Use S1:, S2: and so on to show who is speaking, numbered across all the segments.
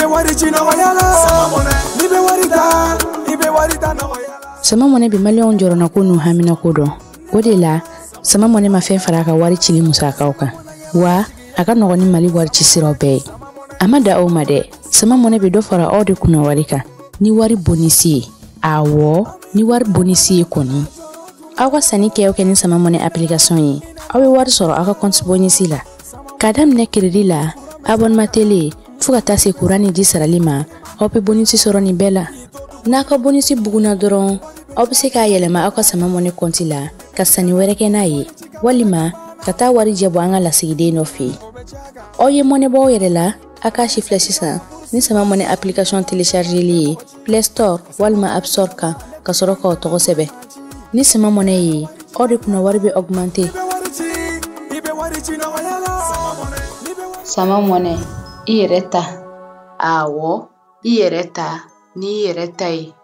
S1: bɛ wari ci nɔgɔya la. N'i bɛ wari ta, i bɛ wari ta nɔgɔya la.
S2: Sama Mɔnɛ bɛ maliyɛnw jɔrɔnako n'u haminako dɔn. O de la, Sama Mɔnɛ ma fɛn fara a ka wari cili musakaw kan. Wa a ka nɔgɔn ni Mali wari ci siraw bɛɛ ye. A ma da aw ma dɛ. Sama Mɔnɛ bɛ dɔ fara aw de kunna wari kan ni wari bonisi ye. Awɔ, ni wari bonisi ye kɔni. Aw ka sanni kɛ o kɛ ni Sama Mɔnɛ application ye, aw bɛ wari sɔrɔ aw ka compte bonisi la. K'a daminɛ crédit la, abonnement télé, fo ka taa se courant ni ji sarali ma, aw bɛ bonisi sɔrɔ nin bɛɛ la. N'a ka bonisi bugunna dɔrɔn, aw bɛ se k'a yɛlɛma aw ka Sama Mɔnɛ compte la ka sanni wɛrɛ kɛ n'a ye, walima ka taa wari jɛ bɔ an ka lasigiden dɔ fɛ yen. Aw ye mɔnɛ bɔ aw yɛrɛ la, a k'a si filɛ sisan ni Sama Mɔnɛ application téléchargeli ye Play Store walima App Store kan ka sɔrɔ k'aw tɔgɔ sɛbɛn. Ni Sama Mɔnɛ ye, aw de kunna wari bɛ augmenter.
S3: Sama Mɔnɛ, i yɛrɛ ta. Awɔ, i yɛrɛ ta n'i yɛrɛ ta ye.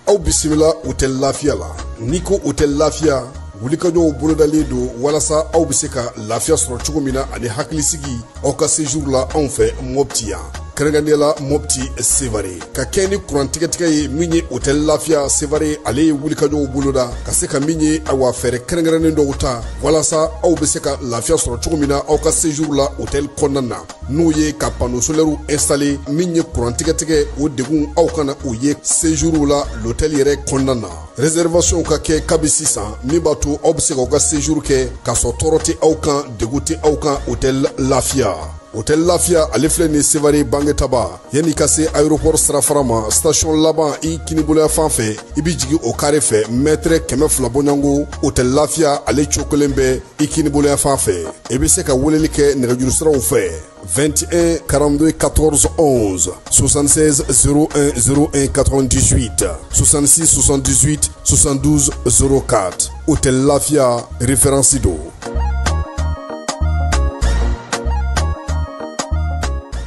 S4: Aw bisimila Hôtel Lafiya la. N'i ko Hôtel Lafiya, wulikajɔw bolodalen don walasa aw bɛ se ka lafiya sɔrɔ cogo min na ani hakilisigi aw ka séjour la anw fɛ Mopti yan. Kɛrɛnkɛrɛnnenya la Mopti Sevare. Ka kɛ ni kuran tigɛtigɛ ye min ye Hôtel Lafiya Sevare, ale ye wulikajɔw boloda ka se ka min ye ayiwa fɛɛrɛ kɛrɛnkɛrɛnnen dɔw ta walasa aw bɛ se ka lafiya sɔrɔ cogo min na aw ka séjour la hôtel kɔnɔna na. N'o ye ka panneau solaire installé min ye kuran tigɛtigɛ o degun aw kana o ye séjour la l'hôtel yɛrɛ kɔnɔna na. Réservation ka kɛ kabi sisan min b'a to aw bɛ se k'aw ka séjour kɛ k'a sɔrɔ tɔɔrɔ tɛ aw kan, degun tɛ aw kan Hôtel Lafiya. Hôtel Lafiya ale filɛ nin Sevare Bangetaba, yanni ka se aéroport sirafara ma, station laban i kiniboloya fan fɛ, i bɛ jigin o carré fɛ mètre 200 bɔɲɔgɔnko. Hôtel Lafiya ale cogo kelen bɛ i kiniboloya fan fɛ. I bɛ se ka weleli kɛ nɛgɛjuru siraw fɛ 21 42 14 11, 76 01 01 98, 66 78 72 04. Hôtel Lafia référence do.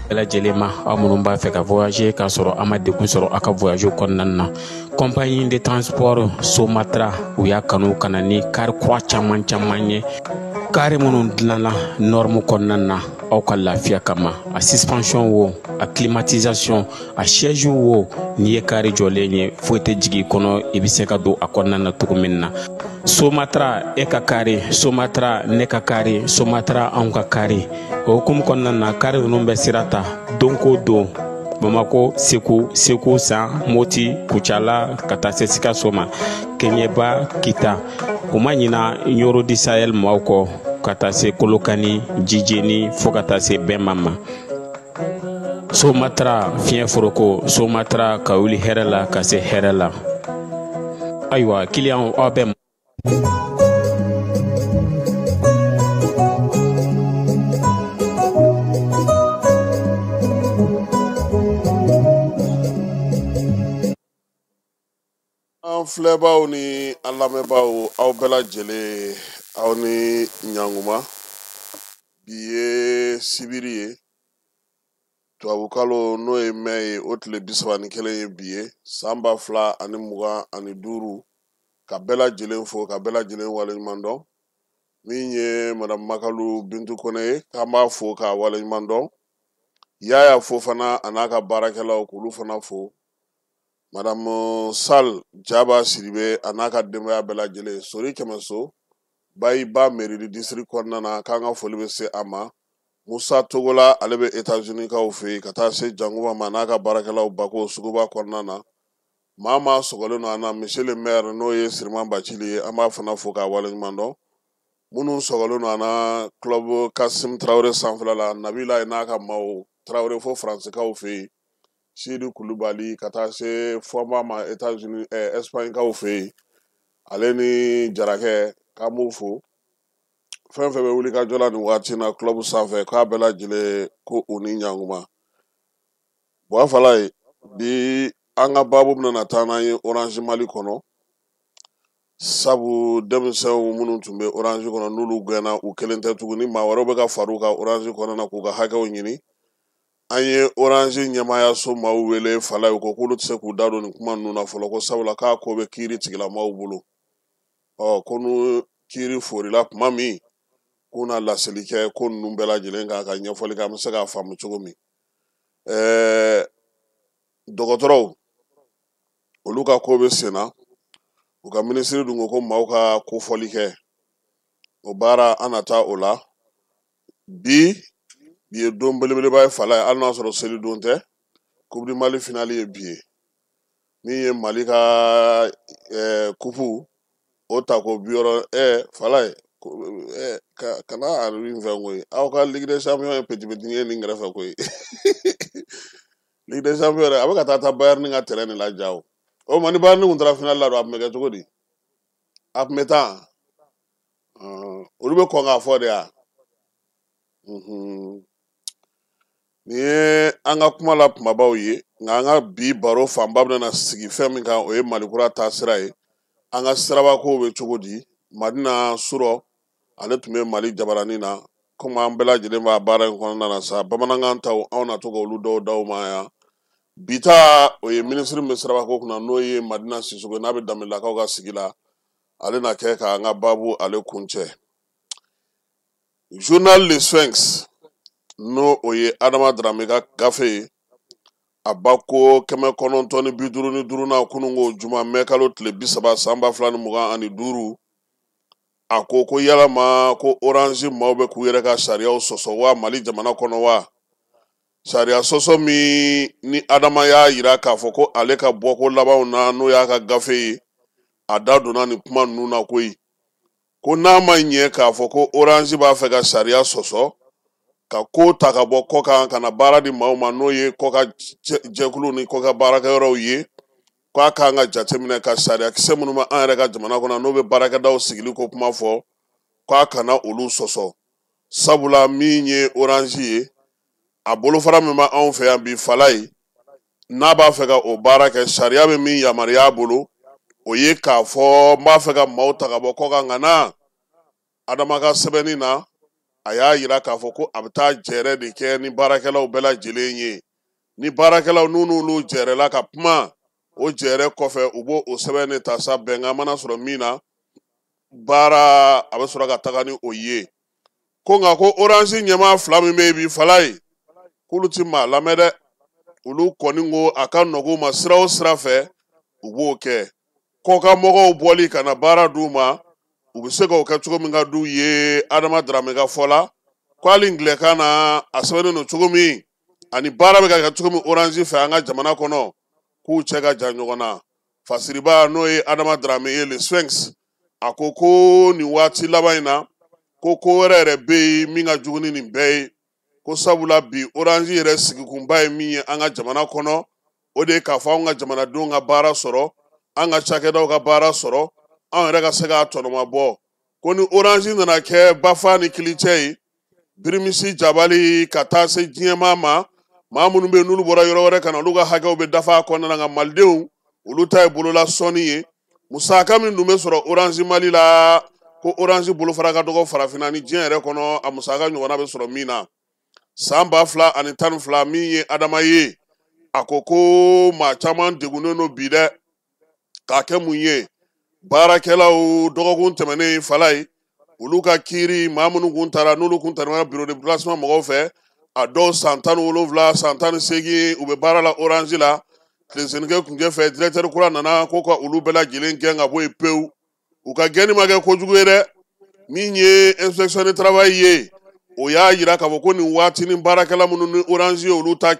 S5: Bɛɛ lajɛlen ma, aw minnu b'a fɛ ka voyager k'a sɔrɔ a ma degun sɔrɔ aw ka voyage kɔnɔna na, compagnie de transport Somatra, u y'a kanu ka na ni car kura caman caman ye, car minnu dilanna norme kɔnɔna na aw ka lafiya kama. A suspension wo, a climatisation, a siège wo, n'i ye car jɔlen ye, foyi tɛ jigin i kɔnɔ, i bɛ se ka don a kɔnɔna na cogo min na. Somatra e ka car, Somatra ne ka car, Somatra anw ka car. O hukumu kɔnɔna na, car ninnu bɛ sira ta don ko don Bamako, Segu, Segu San, Moti, Kucala, ka taa se Sikaso ma, Keɲeba, Kita. U ma ɲina Ɲoro di Sahel maaw kɔ, ka taa se Kolokani, Jijeni, fo ka taa se Bɛnma ma. Somatra fiɲɛ foroko, Somatra ka wuli hɛrɛ la ka se hɛrɛ la. Ayiwa, kiliyanw, aw bɛ
S6: An filɛbaw ni an lamɛnbaw, aw bɛɛ lajɛlen, aw ni ɲankuma. Bi ye sibiri ye, tubabukalo n'o ye mɛ ye, o tile 31 ye bi ye, san 2025. Ka bɛɛ lajɛlen fo, ka bɛɛ lajɛlen waleɲuman dɔn. Min ye madame Makalu Bintu Kɔnɛ ye, k'an b'a fo k'a waleɲuman dɔn. Yaya Fofana a n'a ka baarakɛlaw, k'olu fana fo. Madame Sal Jaba Sidibe a n'a ka denbaya bɛɛ lajɛlen, Sori Kɛmɛso Bayiba mairie district kɔnɔna na, k'an ka foli bɛ se a ma. Musa Togola, ale bɛ États-Unis kaw fɛ yen, ka taa se Jankuba ma n'a ka baarakɛlaw Bako suguba kɔnɔna na. Maa maa sɔgɔlen don an na, monsieur le maire n'o ye Siriman Bacili ye, an b'a fana fo k'a waleɲuman dɔn. Minnu sɔgɔlen don an na club Kasim Tarawele sanfɛla la, Nabila n'a ka maaw, Tarawele fo Faransikaw fɛ yen, Sidi Kulubali, ka taa se Fɔnba ma États-Unis, Espagne kaw fɛ yen, ale ni Jarakɛ, k'an b'u fo. Fɛn fɛn bɛ wuli ka jɔ la nin waati in na club sanfɛ, k'a bɛɛ lajɛlen ko u ni ɲankuma. Buwa ye bi an ka baabu bɛna taa n'an ye Orange Mali kɔnɔ, sabu denmisɛnw minnu tun bɛ Orange kɔnɔ n'olu gɛnna, u kelen tɛ tuguni, maa wɛrɛw bɛ ka far'u kan Orange kɔnɔna na k'u ka hakɛw ɲini. An ye Orange ɲɛmaayaso maaw wele Falaye, ko k'olu tɛ se k'u da don nin kuma ninnu na fɔlɔ, ko sabula k'a ko bɛ kiiri tigilamaaw bolo. Ɔ ko n'u kiiri forila tuma min, K'u na laseli kɛ ko ninnu bɛɛ lajɛlen kan, ka ɲɛfɔli kɛ an bɛ se k'a faamu cogo min. Dɔgɔtɔrɔw olu ka ko bɛ sen na, u ka minisiri dun ko ko maaw ka kofɔli kɛ, o baara an na taa o la bi. Bi ye don belebeleba ye Fala ye, hali n'a sɔrɔ selidon tɛ. Coupe du Mali finale ye bi ye, min ye Mali ka kupu o ta ko 60. Fala ye kana a min fɛn koyi, aw ka Ligue des Champions ye petit petit ye nin kɛrɛfɛ koyi. Ligue des Champions yɛrɛ a bɛ ka taa taa Bayern ka terrain de la ja o. O ma ni Bayern kun taara finale la don, a tun bɛ kɛ cogo di? A tun bɛ taa olu bɛ kɔn k'a fɔ de ya. Nin ye an ka kuma la kumabaw ye, nka an ka bi baro fanba bɛna sigi fɛn min kan, o ye Malikura taasira ye. An ka sirabakow bɛ cogo di? Madina Surɔ ale tun bɛ Mali jabaranin na, komi an bɛɛ lajɛlen b'a baara in kɔnɔna na sa, bamanankan taw anw na to k'olu dɔw d'aw ma yan. Bi ta o ye minisiri min bɛ sirabako kunna, n'o ye Madina Sisoko, n'a bɛ Danbelelakaw ka sigi la, ale na kɛ k'an ka baabu ale kuncɛ. Journal Le Sphinx, n'o o ye Adama Darame ka gafe ye, a ba ko 955nan kununko juma mɛ kalo tile 30 san 2025, a ko ko yalama ko Orange maaw bɛ k'u yɛrɛ ka sariyaw sɔsɔ wa Mali jamana kɔnɔ wa? Sariya sɔsɔ min ni Adama y'a yira k'a fɔ ko ale ka bɔko labanw na, n'o y'a ka gafe ye, a da donna nin kuma ninnu na koyi, ko n'a ma ɲɛ k'a fɔ ko Orange b'a fɛ ka sariya sɔsɔ ka ko ta ka bɔ kɔkan ka na baara di maaw ma, n'o ye kɔkan jɛkulu ni kɔkan baarakɛyɔrɔw ye, k'a kan ka jateminɛ ka sariyakisɛ minnu bɛ an yɛrɛ ka jamana kɔnɔ, n'o bɛ baarakɛdaw sigili ko kuma fɔ, k'a kana olu sɔsɔ. Sabula min ye Orange ye, a bolofara min bɛ anw fɛ yan bi Fala ye, n'a b'a fɛ ka o baara kɛ, sariya bɛ min yamaruya a bolo, o ye k'a fɔ n b'a fɛ ka maaw ta ka bɔ kɔkan ka na. Adama ka sɛbɛnni na, a y'a yira k'a fɔ ko a bɛ taa jɛrɛ de kɛ ni baarakɛlaw bɛɛ lajɛlen ye. Ni baarakɛlaw n'u n'olu jɛrɛla ka kuma, o jɛrɛ kɔfɛ u b'o o sɛbɛn de ta sa, bɛnkan mana sɔrɔ min na, baara a bɛ sɔrɔ ka taga ni o ye. Ko nka ko Orange ɲɛmaa fila min bɛ yen bi Fala ye, k'olu ti maa lamɛn dɛ, olu kɔni ko a ka nɔgɔn u ma sira o sira fɛ, u b'o kɛ. Kɔkan mɔgɔw bɔli ka na baara d'u ma, u bɛ se k'o kɛ cogo min ka d'u ye. Adama Darame ka fɔ la, ko hali ngilɛkan na a sɛbɛnnen don cogo min, ani baara bɛ ka kɛ cogo min Orange fɛ an ka jamana kɔnɔ, k'u cɛ ka jan ɲɔgɔn na. Fasiriba n'o ye Adama Darame ye, Le Sphinx, a ko ko nin waati laban in na, ko ko wɛrɛ yɛrɛ bɛ yen min ka jugu ni nin bɛɛ ye, ko sabula bi Orange yɛrɛ sigikunba ye min ye an ka jamana kɔnɔ, o de ye k'a fɔ anw ka jamanadenw ka baara sɔrɔ, an ka cakɛdaw ka baara sɔrɔ, anw yɛrɛ ka se k'a tɔnɔmabɔ. Ko ni Orange nana kɛ bafa ni kilicɛ ye, birimisi jabali ka taa se diɲɛmaa ma, maa minnu bɛ yen n'olu bɔra yɔrɔ wɛrɛ ka na, olu ka hakɛw bɛ dafa a kɔnɔna na, nka malidenw olu ta ye bolola sɔnni ye. Musaka min dun bɛ sɔrɔ Orange Mali la, ko Orange bolofara ka dɔgɔ farafinna ni diɲɛ yɛrɛ kɔnɔ, a musaka ɲɔgɔnna bɛ sɔrɔ min na. San 2012, min ye Adama ye, a ko ko maa caman degunnen don bi dɛ, k'a kɛ mun ye? Baarakɛlaw dɔgɔkun tɛmɛnen Fala ye, olu ka kiiri, maa minnu kun taara, n'olu kun taara bureau de placement mɔgɔw fɛ, a dɔw san 17, san 18 u bɛ baara la Orange la. Tilesenikɛ kuncɛ fɛ, directeur kura nana ko ka olu bɛɛ lajɛlen gɛn ka bɔ yen pewu. U ka gɛnni ma kɛ kojugu ye dɛ. Min ye inspection de travail ye, o y'a yira k'a fɔ ko nin waati ni baarakɛla minnu ni Orange ye olu ta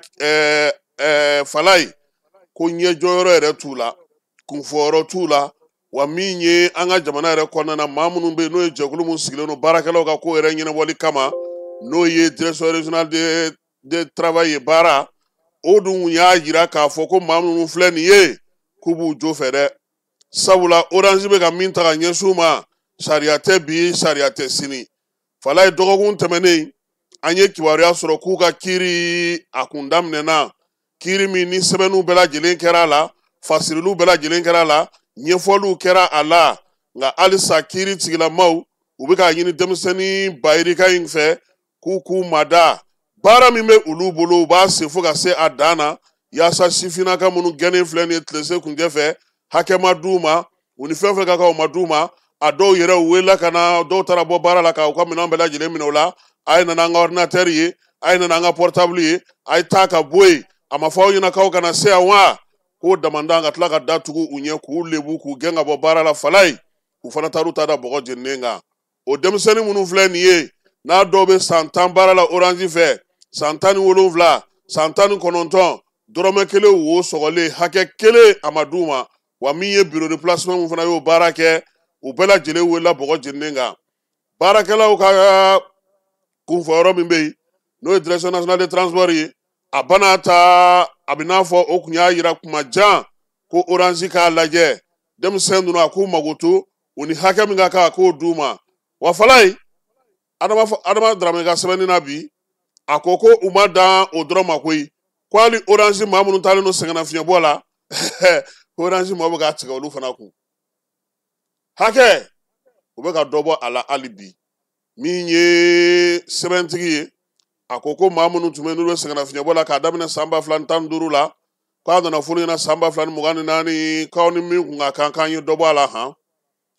S6: Fala ye, ko ɲɛjɔyɔrɔ yɛrɛ t'u la, kunfɔyɔrɔ t'u la. Wa min ye an ka jamana yɛrɛ kɔnɔna na, maa minnu bɛ yen n'o ye jɛkulu min sigilen don baarakɛlaw ka ko yɛrɛ ɲɛnabɔli kama, n'o ye direction régionale de travail ye baara, o dun y'a yira k'a fɔ ko maa minnu filɛ nin ye, k'u b'u jo fɛ dɛ. Sabula Orange bɛ ka min ta ka ɲɛsin u ma, sariya tɛ bi, sariya tɛ sini. Fala ye, dɔgɔkun tɛmɛnen an ye kibaruya sɔrɔ k'u ka kiiri a kun daminɛna, kiiri min ni sɛbɛnniw bɛɛ lajɛlen kɛra a la, fasiriliw bɛɛ lajɛlen kɛra a la, ɲɛfɔliw kɛra a la, nka halisa kiiri tigilamaw u bɛ k'a ɲini denmisɛnnin bayirika in fɛ k'u k'u mada. Baara min bɛ olu bolo, u b'a se fo ka se a dan na, yaasa sifinnaka minnu gɛnnen filɛ nin ye tilese kuncɛ fɛ, hakɛ ma d'u ma, u ni fɛn fɛn ka kan o ma d'u ma. A dɔw yɛrɛ welela ka na, dɔw taara bɔ baara la k'u ka minɛn bɛɛ lajɛlen minɛ o la. A ye nana an ka ordinateur ye, a ye nana an ka portable ye, a ye taa ka bɔ yen. A ma fɔ aw ɲɛna k'aw kana se yan wa? K'o damandan ka tila ka datugu u ɲɛ, k'u lebu, k'u gɛn ka bɔ baara la. Falaye, u fana taar'u ta da bɔgɔ jeninen kan. O denmisɛnnin minnu filɛ nin ye, n'a dɔw bɛ san 10 baara la Orange fɛ, san 17, san 19, dɔrɔmɛ kelen wo sɔgɔlen hakɛ kelen a ma d'u ma. Wa min ye bureau de placement min fana y'o baara kɛ, u bɛɛ lajɛlen welela bɔgɔ jeninen kan. Baarakɛlaw ka kunfɔyɔrɔ min bɛ yen, n'o ye direction nationale de transport ye, a bana ta a bɛ n'a fɔ o tun y'a yira kuma jan ko Orange k'a lajɛ denmisɛn ninnu, a k'u mago to u ni hakɛ min ka kan, a k'o d'u ma. Wa Falaye, Adama Dramɛ ka sɛbɛnni na bi, a ko ko u ma dan o dɔrɔn ma koyi, ko hali Orange maa minnu taalen don sɛgɛnnafiɲɛbɔ la, ko Orange maaw bɛ k'a tigɛ olu fana kun. Hakɛ u bɛ ka dɔ bɔ a la hali bi. Min ye sɛbɛntigi ye, a ko ko maa minnu tun bɛ n'olu bɛ sɛgɛnnafiɲɛbɔ la k'a daminɛ san 2015 la, k'a nana f'olu ɲɛna san 2024, k'aw ni min kun ka kan k'an ye dɔ bɔ a la han,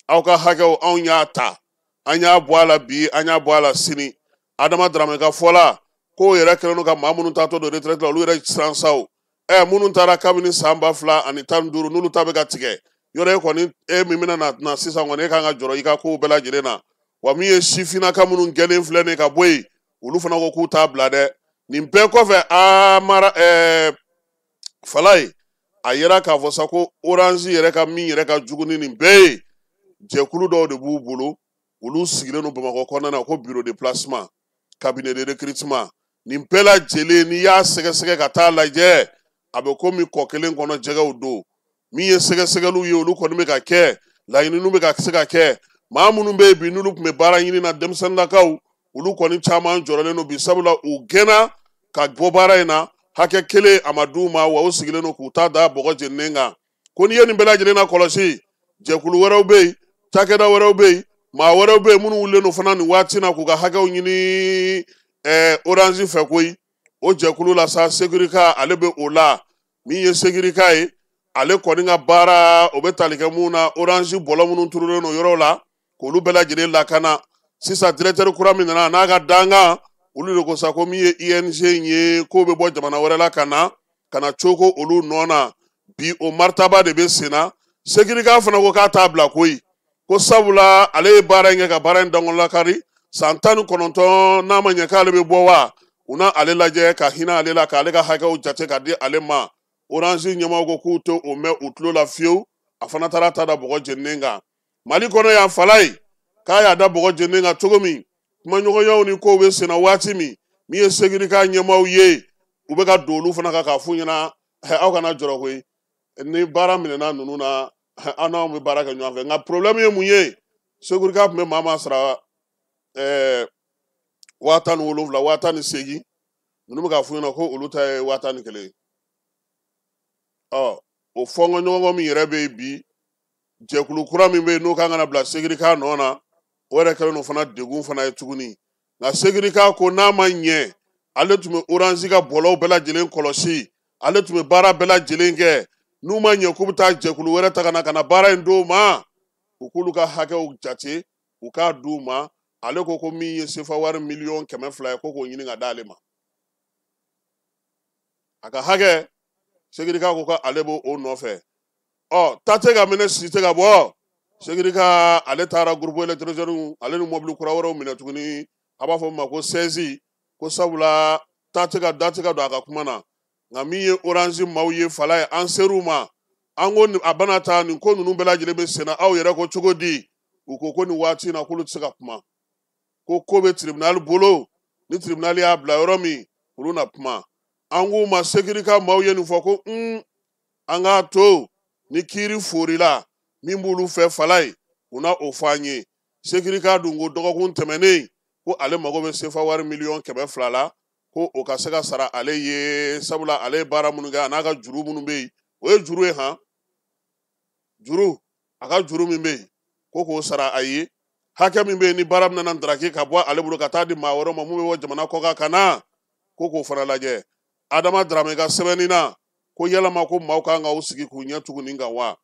S6: aw ka hakɛw anw y'a ta, an y'a bɔ a la bi, an y'a bɔ a la sini. Adama Dramɛ ka fɔ la, k'o yɛrɛ kɛlen don ka maa minnu taatɔ don retraite la, olu yɛrɛ siran sa o. Minnu taara kabini san 2015, n'olu ta bɛ ka tigɛ yɔrɔ, e kɔni e min bɛna na sisan kɔni, e kan ka jɔrɔ i ka kow bɛɛ lajɛlen na. Wa min ye sifinnaka minnu gɛnnen filɛ nin ye ka bɔ yen, olu fana ko k'u t'a bila dɛ. Nin bɛɛ kɔfɛ, Amara Falaye, a yera k'a fɔ sa ko Orange yɛrɛ ka min yɛrɛ ka jugu ni nin bɛɛ ye, jɛkulu dɔw de b'u bolo, olu sigilen don Bamakɔ kɔnɔna na, ko bureau de placement, cabinet de recrutement. Nin bɛɛ lajɛlen, n'i y'a sɛgɛsɛgɛ ka taa lajɛ, a bɛ komi kɔ kelen kɔnɔ jɛgɛw don. Min ye sɛgɛsɛgɛliw ye, olu kɔni bɛ ka kɛ, laɲininiw bɛ ka se ka kɛ. Maa minnu bɛ yen bi, n'olu tun bɛ baara ɲini na, denmisɛnninnakaw, olu kɔni caman jɔrɔlen don bi, sabula u gɛnna ka bɔ baara in na, hakɛ kelen a ma d'u ma, wa u sigilen don k'u ta da bɔgɔ jeninen kan. Ko n'i ye nin bɛɛ lajɛlen na kɔlɔsi, jɛkulu wɛrɛw bɛ yen, cakɛda wɛrɛw bɛ yen, maa wɛrɛw bɛ yen minnu wulilen don fana nin waati na k'u ka hakɛw ɲini Orange fɛ koyi. O jɛkulu la sa, Segirika ale bɛ o la. Min ye Segirika ye, ale kɔni ka baara o bɛ tali kɛ mun na, Orange bɔlɔ minnu turulen don yɔrɔw la, k'olu bɛɛ lajɛlen lakana. Sisan directeur kura min nana n'a ka dankan, olu de ko sa ko min ye ING ye, k'o bɛ bɔ jamana wɛrɛ la ka na coko olu nɔ na bi, o maritaba de bɛ sen na. Segirika fana ko k'a t'a bila koyi, ko sabula ale ye baara in kɛ ka baara in dankɔrɔlakari san 19, n'a ma ɲɛ k'ale bɛ bɔ wa, u na ale lajɛ ka hinɛ ale la, k'ale ka hakɛw jate ka di ale ma. Orange ɲɛmaaw ko k'u tɛ o mɛn u tulo la fiyewu. A fana taara ta da bɔgɔ jeninen kan Mali kɔnɔ yan. Falaye k'a y'a da bɔgɔ jeninen kan cogo min, kumaɲɔgɔnyaw ni kow bɛ senna waati min, min ye Segirika ɲɛmaaw ye, u bɛ ka don olu fana kan k'a f'u ɲɛna, aw kana jɔrɔ koyi, ni baara minɛna ninnu na, an n'anw bɛ baara kɛ ɲɔgɔn fɛ. Nka problème ye mun ye, Segirika tun bɛ maa maa sara 17,000, 18,000, ninnu bɛ k'a f'u ɲɛna ko olu ta ye 11,000 ye. Ɔ o fɔnkɔɲɔgɔnkɔ min yɛrɛ bɛ yen bi, jɛkulu kura min bɛ yen n'o kan ka na bila Segirika nɔ na, o yɛrɛ kɛlen don fana degun fana ye tuguni. Nka Segirika ko n'a ma ɲɛ, ale tun bɛ Orange ka bɔlɔw bɛɛ lajɛlen kɔlɔsi, ale tun bɛ baara bɛɛ lajɛlen kɛ, n'u ma ɲɛ k'u bɛ taa jɛkulu wɛrɛ ta ka na baara in d'o ma, u k'olu ka hakɛw jate, u k'a d'u ma. Ale ko ko min ye sefa wari miliyɔn 200 ye, ko k'o ɲini ka d'ale ma. A ka hakɛ, Segirika ko k'ale b'o nɔfɛ. Ɔ ta tɛ ka minɛ, si tɛ ka bɔ. Segirika ale taara groupe électrogène, ale ni mobili kura wɛrɛw minɛ tuguni, a b'a fɔ min ma ko 16, ko sabula ta tɛ ka da tɛ ka don a ka kuma na. Nka min ye Orange maaw ye, Falaye, an ser'u ma, an ko a bana ta nin ko ninnu bɛɛ lajɛlen bɛ senna, aw yɛrɛ ko cogo di? U ko ko nin waati in na k'olu tɛ se ka kuma, ko ko bɛ tribunal bolo, ni tribunal y'a bila yɔrɔ min, olu na kuma. An k'u ma, Segirika maaw ye nin fɔ ko an k'a to ni kiiri forila, min b'olu fɛ Falaye, u na o fɔ an ye. Segirika dun ko dɔgɔkun tɛmɛnen ko ale mago bɛ sefa wari miliyɔn 200 la, ko o ka se ka sara ale ye, sabula ale ye baara minnu kɛ a n'a ka juru minnu bɛ yen, o ye juru ye han, juru, a ka juru min bɛ yen, ko k'o sara a ye. Hakɛ min bɛ yen ni baara bɛna na daraki ka bɔ ale bolo ka taa di maa wɛrɛ ma mun bɛ bɔ jamana kɔkan ka na, ko k'o fana lajɛ. Adama Dramɛ ka sɛbɛnni na ko yalama ko maaw kan ka u sigi k'u ɲɛ tugu nin kan wa?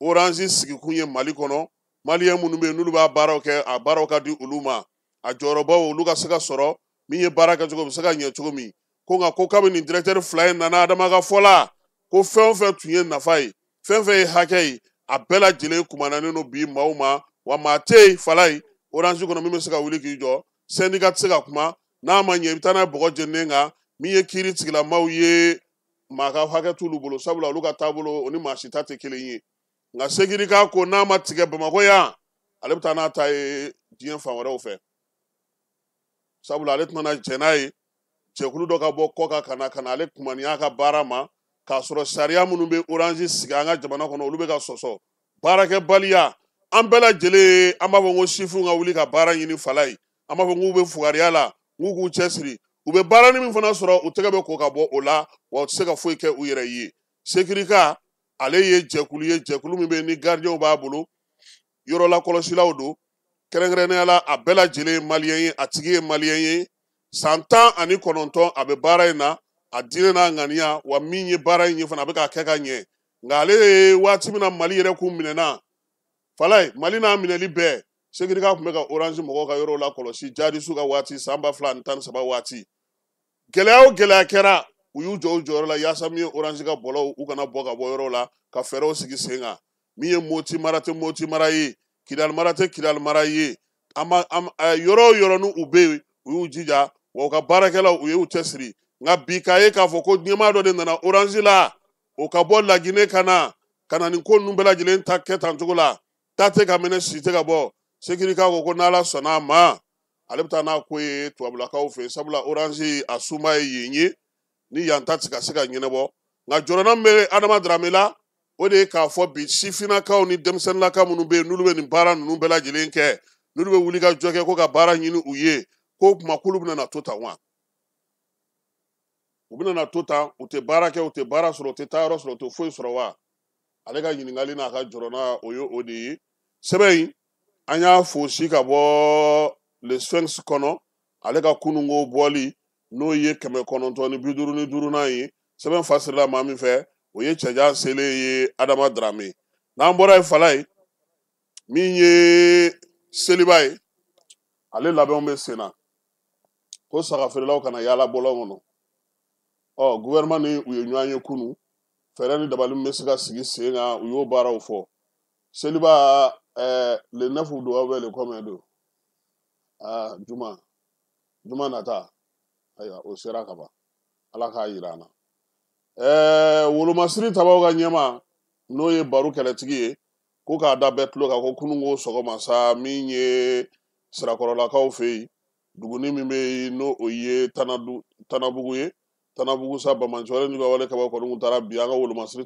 S6: Orange sigikun ye Mali kɔnɔ, Maliyɛn minnu bɛ yen n'olu b'a baaraw kɛ, a baaraw ka di olu ma, a jɔyɔrɔbaw olu ka se ka sɔrɔ, min ye baara kɛcogo bɛ se ka ɲɛ cogo min. Ko nka ko kabini nin directeur 2 in nana, Adama ka fɔ la, ko fɛn o fɛn tun ye nafa ye, fɛn fɛn ye hakɛ ye, a bɛɛ lajɛlen kumananen don bi maaw ma. Wa maa tɛ yen Falaye Orange kɔnɔ min bɛ se ka wuli k'i jɔ, syndicat tɛ se ka kuma, n'a ma ɲɛ i bɛ taa n'a ye bɔgɔ jeninen kan. Min ye kiiri tigilamaw ye, maa ka hakɛ t'olu bolo, sabula olu ka taabolo o ni maa si ta tɛ kelen ye. Nka Sekirika ko n'a ma tigɛ Bamakɔ yan, ale bɛ taa n'a ta ye diɲɛ fan wɛrɛw fɛ, sabula ale tɛna jɛn n'a ye jɛkulu dɔ ka bɔ kɔ kan ka na ale kumaniya ka baara ma, k'a sɔrɔ sariya minnu bɛ Orange sigi an ka jamana kɔnɔ, olu bɛ ka sɔsɔ. Baarakɛbaliya, an bɛɛ lajɛlen an b'a fɔ ko sifinw ka wuli ka baara ɲini Falaye, an b'a fɔ k'u bɛ fugariya la, k'u k'u cɛsiri, u bɛ baara min fana sɔrɔ, u tɛgɛ bɛ ko ka bɔ o la, wa u tɛ se ka foyi kɛ u yɛrɛ ye. Sekirika ale ye jɛkulu ye, jɛkulu min bɛ yen ni gardiyɛnw b'a bolo, yɔrɔ lakɔlɔsilaw don, kɛrɛnkɛrɛnnenya la a bɛɛ lajɛlen ye maliyɛn ye, a tigi ye maliyɛn ye, san 19 a bɛ baara in na, a diinɛ n'a ŋaniya, wa min ye baara in ye fana a bɛ k'a kɛ ka ɲɛ. Nka ale ye waati min na Mali yɛrɛ kun minɛna Falaye, Mali n'a minɛli bɛɛ, Sekirika tun bɛ ka Orange mɔgɔw ka yɔrɔw lakɔlɔsi jihadisiw ka waati, san 2013 waati. Gɛlɛya o gɛlɛya kɛra, u y'u jɔ u jɔyɔrɔ la yaasa min ye Orange ka bɔlɔw u kana bɔ ka bɔ yɔrɔw la, ka fɛɛrɛw sigi sen kan. Min ye Moti mara tɛ Moti mara ye, Kidali mara tɛ Kidali mara ye, yɔrɔ o yɔrɔ n'u u bɛ yen, u y'u jija, wa u ka baarakɛlaw u y'u cɛsiri. Nka bi k'a ye k'a fɔ ko ɲɛmaa dɔ de nana Orange la, o ka bɔ Laginɛ ka na nin ko ninnu bɛɛ lajɛlen ta kɛ tan cogo la, ta tɛ ka mɛnɛ, si tɛ ka bɔ. Sekirika ko ko n'Ala sɔnna a ma, ale bɛ taa n'a ko ye tubabulakaw fɛ, sabula Orange a sunba ye yen ye, ni yan ta tɛ ka se ka ɲɛnabɔ. Nka jɔrɔna min bɛ Adama Darame la, o de ye k'a fɔ bi sifinnakaw ni denmisɛnninlaka minnu bɛ yen n'olu bɛ nin baara ninnu bɛɛ lajɛlen kɛ, n'olu bɛ wuli ka jɔ kɛ ko ka baara ɲini u ye, k'o tuma k'olu bɛna na to tan wa? U bɛna na to tan, u tɛ baara kɛ, u tɛ baara sɔrɔ, u tɛ taa yɔrɔ sɔrɔ, u tɛ foyi sɔrɔ wa? Ale ka ɲininkali n'a ka jɔrɔna o ye o de ye. Sɛbɛn in an y'a fosi ka bɔ Le Sphinx kɔnɔ, ale ka kununko bɔli n'o ye 955nan ye. Sɛbɛn fasirila maa min fɛ, o ye cɛjan selen ye Adama Darame. N'an bɔra yen Falaye, min ye seliba ye, ale labɛnw bɛ sen na, ko saga feerelaw kana yaala bɔlɔn kɔnɔ. Ɔ gouvernement ni u ye ɲɔgɔn ye kunun, fɛɛrɛ ni dabali min bɛ se ka sigi sen kan, u y'o baaraw fɔ. Seliba le 9 don wa le combien don? Ah, juma nata, ayiwa o sera ka ban, Ala k'a yira an na. Wolomasiri tabaw ka ɲɛma n'o ye baro kɛlɛtigi ye, ko k'a da bɛɛ tulo kan ko kununko sɔgɔma sa, min ye Sirakɔrɔlakaw fɛ yen, duguni min bɛ yen n'o o ye Tanabugu ye, Tanabugu sa Bamancɔre n'u ka wale kaba kɔni kun taara bi an ka wolomasiri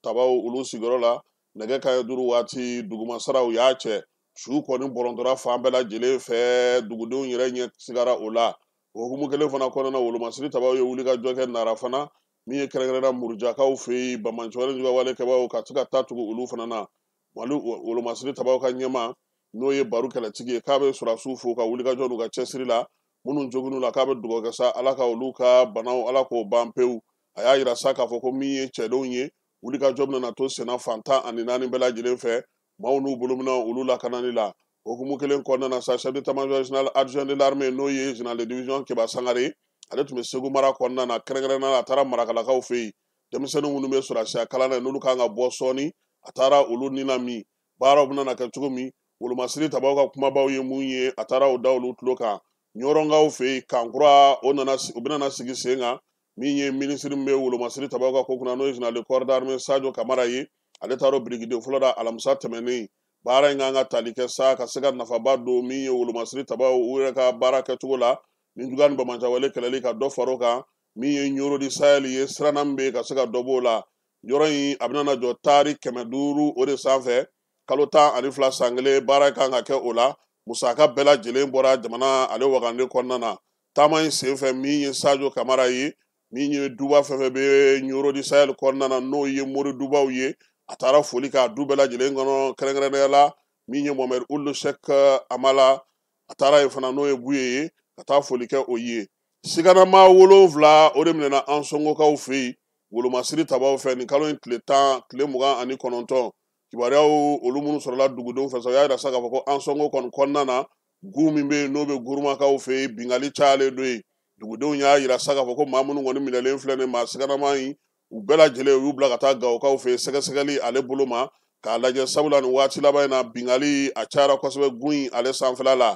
S6: tabaw olu sigiyɔrɔ la, nɛgɛ kanɲɛ 5 waati dugumasaraw y'a cɛ, su kɔni bɔrɔntɔra fan bɛɛ lajɛlen fɛ, dugudenw yɛrɛ ɲɛ sigara o la. O hukumu kelen fana kɔnɔna na, wolomasiri tabaw ye wuli ka jɔ kɛ Nara fana, min ye kɛrɛnkɛrɛnnenya Murujakaw fɛ yen, Bamancɔre n'u ka wale kɛbaw ka se ka taa tugu olu fana na. Mali wolomasiri tabaw ka ɲɛma n'o ye baro kɛlɛtigi ye, k'a bɛ sɔrɔdasiw fo ka wuli ka jɔ n'u ka cɛsiri la, minnu joginn'u la k'a bɛ dugawu kɛ sa Ala ka olu ka banaw Ala k'o ban pewu. A y'a yira sa k'a fɔ ko min ye cɛdenw ye, wuli ka jɔ bɛna to senna fan 14 bɛɛ lajɛlen fɛ, maaw n'u bolominɛw olu lakanani la. O hukumu kelen kɔnɔna na sa, chef d'état-major général adjoint de l'armée n'o ye général de division Keba Sangare, ale tun bɛ Segu mara kɔnɔna na, kɛrɛnkɛrɛnnenya la a taara Marakalakaw fɛ yen, denmisɛnnin minnu bɛ sɔrɔdasiya kalan na n'olu kan ka bɔ sɔɔni, a taara olu ni na min baaraw bɛna na kɛ cogo min, wolomasiri tabaw ka kumabaw ye mun ye, a taara o da olu tulo kan. Ɲɔrɔnkaw fɛ yen, Kankura o nana o bɛna na sigi sen kan, min ye minisiri min bɛ wolomasiri tabaw ka ko kunna n'o ye général de corps d'armée Sadio Kamara ye, ale taara o birikiden fɔlɔ da alamisa tɛmɛnen. Baara in kan ka tali kɛ sa ka se ka nafaba don min ye wolomasiri tabaw u yɛrɛ ka baara kɛcogo la, ni juguya ni bamancawale kɛlɛli ka dɔ far'o kan, min ye Ɲoro di Sahel ye, siranna min bɛ yen ka se ka dɔ b'o la. Yɔrɔ in a bɛna na jɔ taari 500 o de sanfɛ, kalo 12 san kelen baara kan ka kɛ o la. Musaka bɛɛ lajɛlen bɔra jamana ale wagande kɔnɔna na. Taama in senfɛ, min ye Sadio Kamara ye, min ye duba fɛn fɛn bɛ Ɲoro di Sahel kɔnɔna na n'o ye mori dubaw ye, a taara foli k'a du bɛɛ lajɛlen kɔnɔ, kɛrɛnkɛrɛnnenya la min ye Mohamed Ould Cheikh Amala, a taara yen fana n'o ye Buye ye, ka taa foli kɛ o ye. Siganama 7 o de minɛna an sɔngokaw fɛ yen, wolomasiri tabaw fɛ nin kalo in tile 10, tile 29. Kibaruyaw olu minnu sɔrɔla dugudenw fɛ sa, u y'a yira sa k'a fɔ ko Ansɔngo kɔni kɔnɔna na, gun min bɛ yen n'o bɛ Gurumakaw fɛ yen, binkanni cayalen don yen. Dugudenw y'a yira sa k'a fɔ ko maa minnu kɔni minɛlen filɛ nin maa siganama in, u bɛɛ lajɛlen u y'u bila ka taa Gawokaw fɛ yen sɛgɛsɛgɛli ale bolo ma k'a lajɛ, sabula nin waati laban in na binkanni a cayara kosɛbɛ gun in ale sanfɛla la.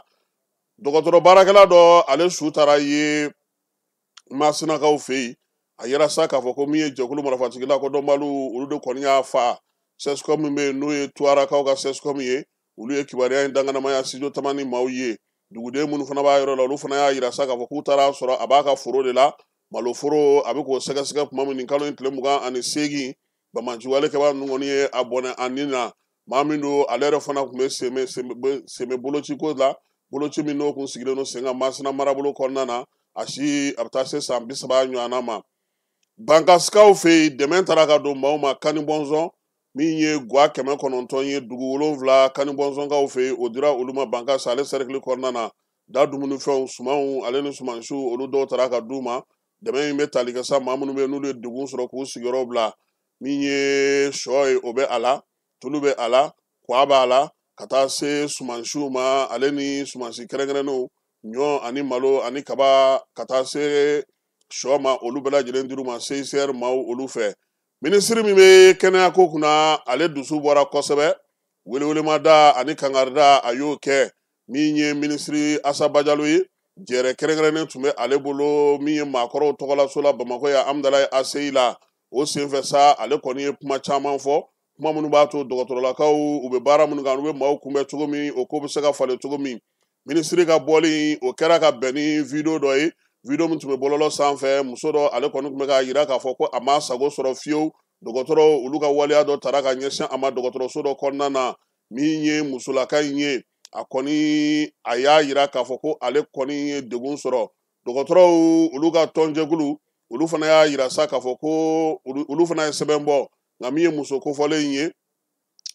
S6: Dɔgɔtɔrɔ baarakɛla dɔ ale su taara ye Masinakaw fɛ yen. A yira sa k'a fɔ ko min ye jɛkulu marifatigi lakodɔnbaliw, olu de kɔni y'a fa. CSCOM min bɛ yen n'o ye Tuwarakaw ka CSCOM ye, olu ye kibaruya in danganamaya studio Tamani maaw ye. Duguden minnu fana b'a yɔrɔ la, olu fana y'a yira sa k'a fɔ k'u taara sɔrɔ a b'a ka foro de la, maloforo, a bɛ k'o sɛgɛsɛgɛ tuma min nin kalo in tile 28, banbaanciwale kɛbaa ninnu kɔni ye a bɔnɛ a ni na. Maa min don, ale yɛrɛ fana tun bɛ sɛmɛ boloci ko la, boloci min n'o kun sigilen don sen kan Masina marabolo kɔnɔna na, a si a bɛ taa se san 30 ɲɔgɔnna ma. Bankasikaw fɛ yen, dɛmɛ taara ka don maaw ma Kanibɔnzɔn, min ye gwa 900 ye, dugu 7 Kanibɔnzɔnkaw fɛ yen, o dira olu ma Bankas ale sɛrikili kɔnɔna na. Da dumunifɛnw, sumanw ale ni sumansiw, olu dɔw taara ka d'u ma. Dɛmɛ in bɛ tali kɛ sa maa minnu bɛ yen n'olu ye degun sɔrɔ k'u sigiyɔrɔ bila. Min ye sɔ ye, o bɛ a la, tulu bɛ a la, kwa b'a la, ka taa se sumansiw ma ale ni sumansi kɛrɛnkɛrɛnnenw, ɲɔ ani malo ani kaba, ka taa se sɔ ma, olu bɛɛ lajɛlen dir'u ma CICR maaw olu fɛ. Minisiri min bɛ kɛnɛyako kunna, ale dusu bɔra kosɛbɛ, welewelemada ani kangarida a y'o kɛ. Min ye minisiri Asa Bajalo ye, jɛrɛ kɛrɛnkɛrɛnnen tun bɛ ale bolo min ye maakɔrɔw tɔgɔlaso la Bamakɔ yan Amudalayi ACI la. O senfɛ sa, ale kɔni ye kuma caman fɔ, kuma minnu b'a to dɔgɔtɔrɔlakaw u bɛ baara minnu kan, u bɛ maaw kunbɛn cogo min, o ko bɛ se ka falen cogo min. Minisiri ka bɔli o kɛra ka bɛn ni video dɔ ye, video min tun bɛ bɔlɔlɔ sanfɛ. Muso dɔ ale kɔni tun bɛ k'a yira k'a fɔ ko a ma sago sɔrɔ fiyewu, dɔgɔtɔrɔw olu ka waleya dɔ tara ka ɲɛsin a ma dɔgɔtɔrɔso dɔ kɔnɔna na. Min ye musolaka in ye, a kɔni a y'a yira k'a fɔ ko ale kɔni ye degun sɔrɔ. Dɔgɔtɔrɔw olu ka tɔnjɛkulu olu fana y'a yira sa k'a fɔ ko olu fana ye sɛbɛn bɔ. Nka min ye muso kofɔlen in ye,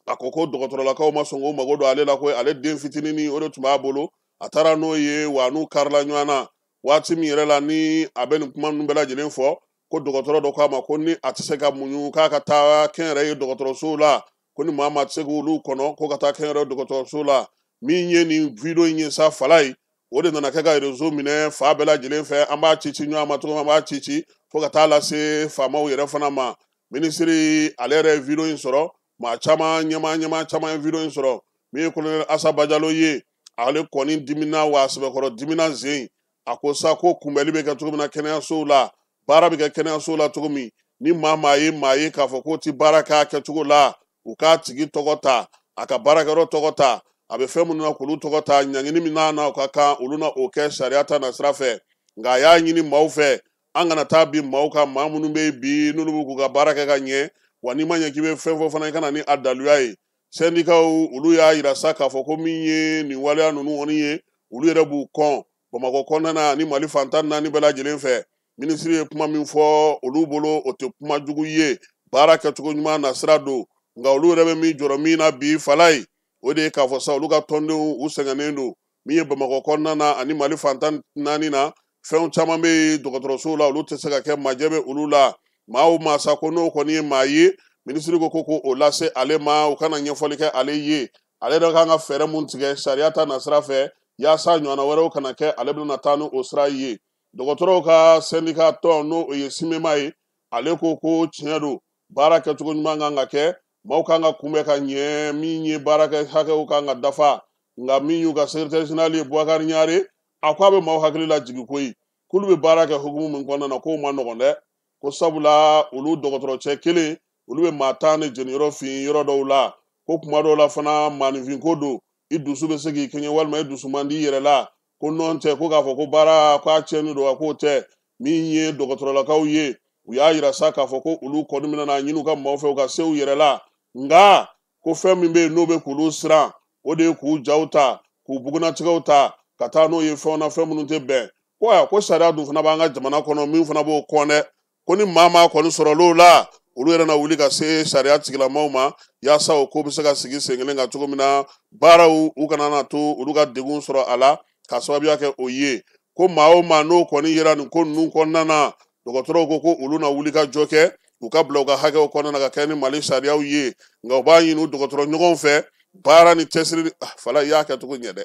S6: a ko ko dɔgɔtɔrɔlakaw ma sɔn k'o mago don ale la, ko ale den fitinin o de tun b'a bolo, a taara n'o ye, wa n'u karila ɲɔgɔn na. Waati min yɛrɛ la ni a bɛ nin kuma ninnu bɛɛ lajɛlen fɔ, ko dɔgɔtɔrɔ dɔ k'a ma ko ni a tɛ se ka muɲu k'a ka taa kɛnyɛrɛye dɔgɔtɔrɔsow la, ko ni maa maa tɛ se k'olu kɔnɔ ko ka taa kɛnyɛrɛye dɔgɔtɔrɔso la. Min ye nin video in ye sa, fala ye, o de nana kɛ ka réseau minɛ fa bɛɛ lajɛlen fɛ. An b'a ci ci ɲɔgɔn ma cogo min, an b'a ci ci fo ka taa lase faamaw yɛrɛ fana ma. Minisiri ale yɛrɛ ye video in sɔrɔ, maa caman ɲɛmaa caman ye video in sɔrɔ. Min ye colonel Asa Bajalo ye, ale kɔni dimina wa sɛbɛkɔrɔ dimina zen. A ko sa ko kunbɛli bɛ kɛ cogo min na kɛnɛyasow la, baara bɛ kɛ kɛnɛyasow la cogo min, ni maa maa ye maa ye k'a fɔ k'o ti baara k'a kɛcogo la, u k'a tigi tɔgɔ ta, a ka baarakɛyɔrɔ tɔgɔ ta, a bɛ fɛn minnu na k'olu tɔgɔ ta, ɲangini min n'a na o ka kan, olu na o kɛ sariya ta na sira fɛ. Nka a y'a ɲini maaw fɛ, an kana taa bin maaw kan, maa minnu bɛ yen bi n'olu bɛ k'u ka baara kɛ ka ɲɛ, wa n'i ma ɲɛ k'i bɛ fɛn fɔ fana, i ka na ni a daluya ye. Sɛndikaw olu y'a yira sa k'a fɔ ko min ye nin waleya ninnu kɔni ye, olu yɛrɛ b'u kɔn Bamakɔ kɔnɔna na ni Mali fan 14 bɛɛ lajɛlen fɛ. Minisiri ye kuma min fɔ olu bolo, o tɛ kuma jugu ye, baara kɛcogo ɲuman na sira don. Nka olu yɛrɛ bɛ min jɔrɔ min na bi fala ye, o de ye k'a fɔ sa olu ka tɔndenw u sɛgɛnnen don. Min ye Bamakɔ kɔnɔna na ani Mali fan 14 na, fɛnw caman bɛ yen dɔgɔtɔrɔsow la, olu tɛ se ka kɛ, majɛ bɛ olu la. Maa o maa sa ko n'o kɔni ye maa ye, minisiri ko ko k'o lase ale ma, u kana ɲɛfɔli kɛ ale ye. Ale yɛrɛ kan ka fɛɛrɛ mun tigɛ sariya ta na sira fɛ, yaasa ɲɔgɔnna wɛrɛw kana kɛ, ale bɛna taa ni o sira ye. Dɔgɔtɔrɔw ka sɛndika tɔn n'o ye SYMEMA ye, ale ko ko tiɲɛ don, baara kɛcogo ɲuman kan ka kɛ, maaw kan ka kunbɛn ka ɲɛ, min ye baarakɛ hakɛw kan ka dafa. Nka min y'u ka secrétaire général ye Boubacar Ɲare, a ko a bɛ maaw hakili lajigin koyi, k'olu bɛ baara kɛ hukumu min kɔnɔna na, k'o ma nɔgɔn dɛ, ko sabula olu dɔgɔtɔrɔcɛ kelen, olu bɛ maa 10 de jeniyɔrɔ fin yɔrɔ dɔw la, ko kuma dɔw la fana maaninfinko don, i dusu bɛ se k'i kɛɲɛ walima i dusu man di i yɛrɛ la, ko nɔn tɛ, ko k'a fɔ ko baara k'a tiɲɛni don, a k'o tɛ. Min ye dɔgɔtɔrɔlakaw ye, u y'a yira sa k'a fɔ ko olu kɔni bɛna n'a ɲini u ka maaw fɛ u ka se u yɛrɛ la. Nka ko fɛn min bɛ yen n'o bɛ k'olu siran, o de ye k'u jaw ta, k'u bugunnatigɛw ta, ka taa n'o ye fɛnw na, fɛn minnu tɛ bɛn. Ko ayiwa, ko sariya dun fana b'an ka jamana kɔnɔ min fana b'o kɔn dɛ, ko ni maa maa kɔni sɔrɔl'o la, olu yɛrɛ na wuli ka se sariya tigilamaw ma, yaasa o ko bɛ se ka sigi sen kelen kan cogo min na, baaraw u kana na to olu ka degun sɔrɔ a la k'a sababuya kɛ o ye. Ko maa o maa n'o kɔni yera nin ko ninnu kɔnɔna na, dɔgɔtɔrɔw ko ko olu na wuli ka jɔ kɛ, U ka bila u ka hakɛw kɔnɔna na ka kɛ ni Mali sariyaw ye, nka u b'a ɲini u dɔgɔtɔrɔ ɲɔgɔnw fɛ baara ni cɛsiri. Fala i y'a kɛ cogo ɲɛ dɛ,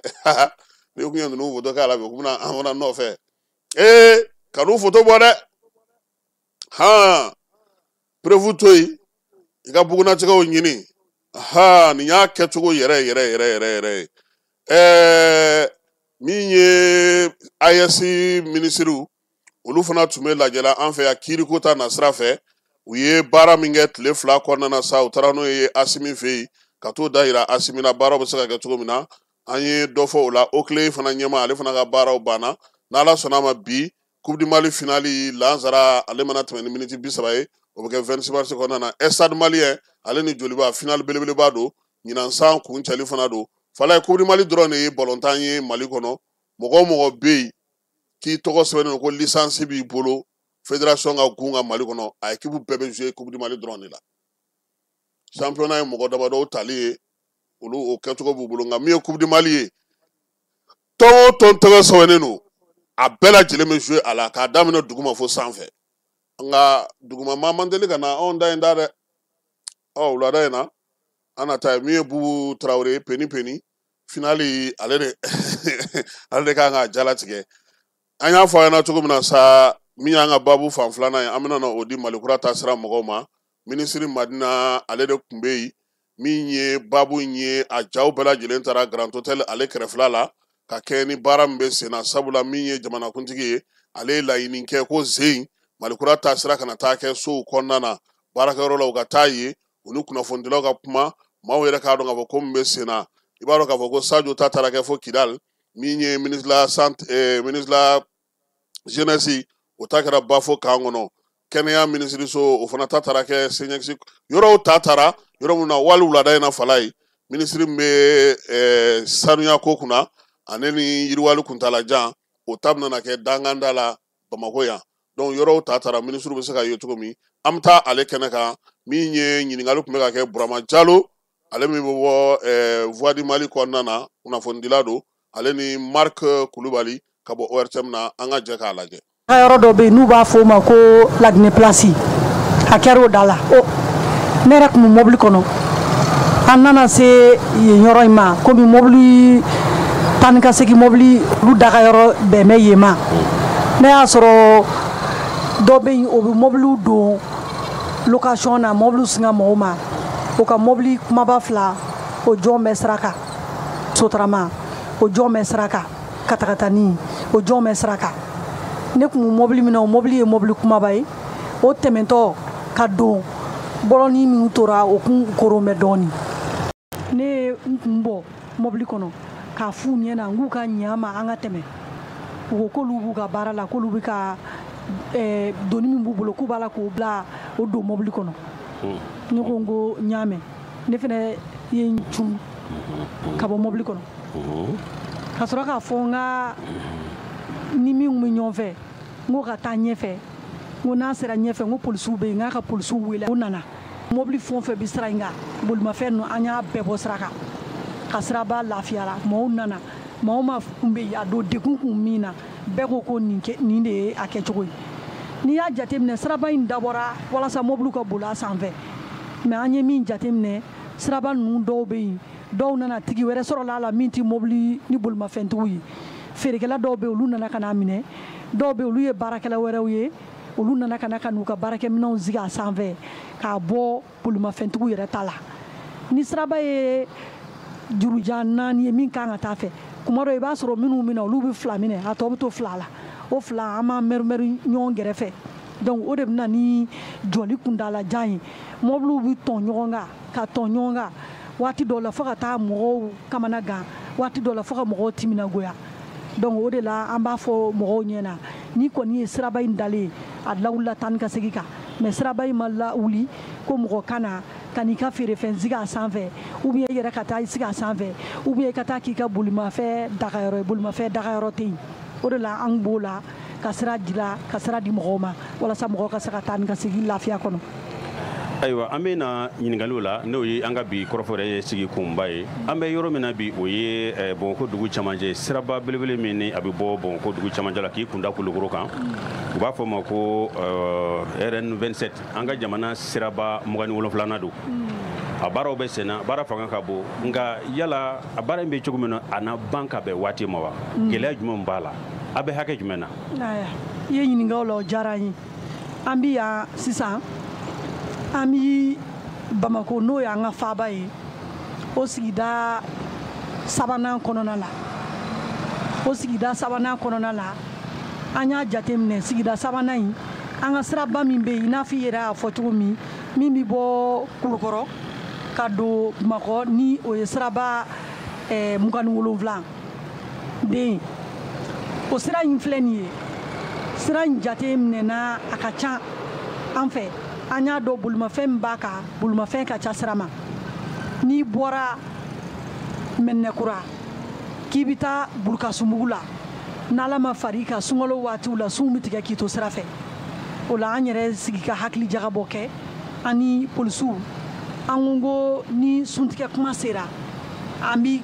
S6: n'i kun ye ninnu foto k'a la bi, u bɛna an fana nɔfɛ. Ee, ka n'u foto bɔ dɛ, han, preuve to yen, i ka bugunatigɛw ɲini. Ha, nin y'a kɛcogo yɛrɛ yɛrɛ yɛrɛ yɛrɛ yɛrɛ ye. Min ye AES minisiriw, olu fana tun bɛ lajɛ la an fɛ yan kiiriko ta nasira fɛ. U ye baara min kɛ tile 2 kɔnɔna na sa, u taara n'o ye Asimi fɛ yen ka t'o da yira Asimi na, baaraw bɛ se ka kɛ cogo min na. An ye dɔ fɔ o la. OCLEI fana ɲɛmaa, ale fana ka baaraw banna. N'Ala sɔnna a ma, bi Coupe du Mali finale, Lansara ale mana tɛmɛ ni miniti 30 ye, o bɛ kɛ 26 mars kɔnɔna na. Stade Malien ale ni Joliba, finale belebeleba don, ɲinan san kuncɛli fana don. Fala ye Coupe du Mali dɔrɔn de ye balontan ye Mali kɔnɔ. Mɔgɔ o mɔgɔ bɛ yen k'i tɔgɔ sɛbɛnnen don ko licence b'i bolo fédération ka gun ka Mali kɔnɔ, a équipe bɛɛ bɛ jouer Coupe du Mali dɔrɔn de la. Championnat ye mɔgɔ damadɔw tali ye, olu o kɛcogo b'u bolo, nka min ye Coupe du Mali ye, tɔn o tɔn tɔgɔ sɛbɛnnen don, a bɛɛ lajɛlen bɛ jouer a la k'a daminɛ duguma fo sanfɛ. Nka duguma maa man teli ka na anw da in da dɛ. Ɔ, wulada in na an na taa ye min ye Bubu Tarawele peni peni finale, ale de kan ka jalatigɛ. An y'a fɔ a ɲɛna cogo min na sa, min y'an ka baabu fan filanan ye, an bɛna na o di Malikura taasira mɔgɔw ma. Minisiri Madina, ale de tun bɛ yen. Min ye baabu in ye, a jaw bɛɛ lajɛlen taara Grand Hôtel ale kɛrɛfɛla la ka kɛ ni baara min bɛ sen na, sabula min ye jamanakuntigi ye, ale ye laɲini kɛ ko zen Malikura taasira kana taa kɛ sow kɔnɔna na, baarakɛyɔrɔ la u ka taa yen, u ni kunnafonidilaw ka kuma, maaw yɛrɛ k'a dɔn k'a fɔ ko min bɛ sen na. I b'a dɔn k'a fɔ ko Sadio ta taara kɛ fo Kidal. Min ye ministre la santé, ministre la jeunesse, o ta kɛra Bafo kan kɔnɔ. Kɛnɛya minisiriso, o fana ta taara kɛ Sɛɲɛkisi. Yɔrɔw ta taara yɔrɔ min na, wali wulada in na, fala ye minisiri min bɛ sanuya ko kunna ale ni yiriwali kuntalajan, o ta bɛna kɛ danganda la Bamakɔ yan. Donc yɔrɔw ta taara, minisiriw bɛ se ka ye cogo min, an bɛ taa ale kɛnɛ kan. Min ye ɲininkali tun bɛ ka kɛ Burama Jalo, ale min bɛ bɔ Voix du Mali kɔnɔna na, kunnafonidila don, ale ni Marc Kulubali ka bɔ ORTM na, an ka jɛ k'a lajɛ.
S7: Yɔrɔ dɔ bɛ yen n'u b'a fɔ o ma ko Laginɛ Place, a kɛra o da la. O ne yɛrɛ tun bɛ mobili kɔnɔ, an nana se yen yɔrɔ in ma, komi mobili taa ni ka segin, mobili olu daga yɔrɔ bɛn bɛ yen ma. Ne y'a sɔrɔ dɔ bɛ yen, o bɛ mobiliw don location na, mobiliw singa mɔgɔw ma. O ka mobili kumaba 2, o jɔn bɛ sira kan, Sotarama o jɔn bɛ sira kan, katakatani o jɔn bɛ sira kan. Ne tun bɛ mobili min na, o mobili ye mobili kumaba ye. O tɛmɛntɔ ka don bɔlɔnin min tora, o kun koron bɛ dɔɔnin. Ne ye n kun bɔ mobili kɔnɔ k'a f'u ɲɛna n k'u ka ɲɛ an ma, an ka tɛmɛ. U ko k'olu b'u ka baara la, k'olu bɛ ka doni min b'u bolo, k'u b'a la k'o bila o don mobili kɔnɔ. Ne ko n ko n y'a mɛn. Ne fana ye n cun ka bɔ mobili kɔnɔ ka sɔrɔ k'a fɔ n ka ni min bɛ ɲɔgɔn fɛ, n ko ka taa ɲɛfɛ, n ko n'a sera ɲɛfɛ, n ko polisiw bɛ yen, n k'a ka polisiw wele. O nana, mobili fɛn o fɛn bɛ sira in kan, bolimafɛn ninnu, an y'a bɛɛ bɔ sira kan ka siraba lafiyara. Maaw nana, maaw ma kun bɛ yen a don, degun kun min na, bɛɛ ko ko nin de ye a kɛcogo ye. N'i y'a jateminɛ, siraba in dabɔra walasa mobiliw ka boli a sanfɛ, mais an ye min jateminɛ, siraba ninnu dɔw bɛ yen, dɔw nana tigi wɛrɛ sɔrɔla a la min tɛ mobili ni bolimafɛntigiw ye. Feerekɛla dɔw bɛ yen, olu nana ka n'a minɛ. Dɔw bɛ yen, olu ye baarakɛla wɛrɛw ye, olu nana ka na ka n'u ka baarakɛminɛnw sigi a sanfɛ k'a bɔ bolimafɛntigiw yɛrɛ ta la. Ni siraba ye jurujan 4 ye min kan ka taa fɛ, kuma dɔ i b'a sɔrɔ minnu minɛ, olu bɛ 2 minɛ, a tɔ bɛ to 2 la. O 2 an b'an mɛrimɛri ɲɔgɔn kɛrɛfɛ. Donc o de bɛ na ni jɔli kuntaalajan ye. Mɔbiliw bɛ tɔn ɲɔgɔn kan ka tɔn ɲɔgɔn kan waati dɔw la fo ka taa mɔgɔw kamana gan, waati dɔw la fo ka mɔgɔw timinangoya. Donc o de la an b'a fɔ mɔgɔw ɲɛna, ni kɔni ye siraba in dalen ye, a lawulila taa ni ka segin kan, mais siraba in ma lawuli ko mɔgɔ ka na ka n'i ka feerefɛn sigi a sanfɛ, ou bien i yɛrɛ ka taa i sigi a sanfɛ, ou bien i ka taa k'i ka bolimafɛn dagayɔrɔ ye. Bolimafɛn dagayɔrɔ tɛ yen. O de la an b'o la ka sira jira, ka sira di mɔgɔw ma walasa mɔgɔw ka se ka taa ni ka segin lafiya kɔnɔ.
S8: Ayiwa, an bɛ na ɲininkaliw la, n'o ye an ka bi kɔrɔfɔ yɛrɛ ye sigi kunba ye. An bɛ yɔrɔ min na bi, o ye Bamakɔ dugu camancɛ, siraba belebele min ni a bɛ bɔ Bamakɔ dugu camancɛ la k'i kunda Kulukoro kan, u b'a fɔ o ma ko RN 27. An ka jamana siraba 27nan don. A baaraw bɛ senna, baara fanga ka bon, nka yala a baara in bɛ cogo min na, a na ban ka bɛn waati ma wa? Gɛlɛya jumɛn b'a la? A bɛ hakɛ jumɛn na?
S7: I ye ɲininka o la, o diyara n ye. An bi yan sisan, an bi Bamako, n'o y'an ka faaba ye, o sigida sabanan kɔnɔna la. O sigida sabanan kɔnɔna la, an y'a jateminɛ, sigida sabanan in, an ka siraba min bɛ yen, i n'a fɔ i yɛrɛ y'a fɔ cogo min, min bɛ bɔ Kulukɔrɔ ka don Bamakɔ, ni o ye siraba 27 den, o sira in filɛ nin ye. Sira in jateminɛna, a ka ca an fɛ. An y'a dɔn bolimafɛn min b'a kan, bolimafɛn ka ca sira ma. N'i bɔra Mɛnɛkura k'i bɛ taa Burukasumbugu la, n'Ala ma far'i kan, sunkalo waatiw la, sunw bɛ tigɛ k'i to sira fɛ. O la, an yɛrɛ sigi ka hakili jagabɔ kɛ ani polisiw. An ko ni suntigɛ kuma sera, an bi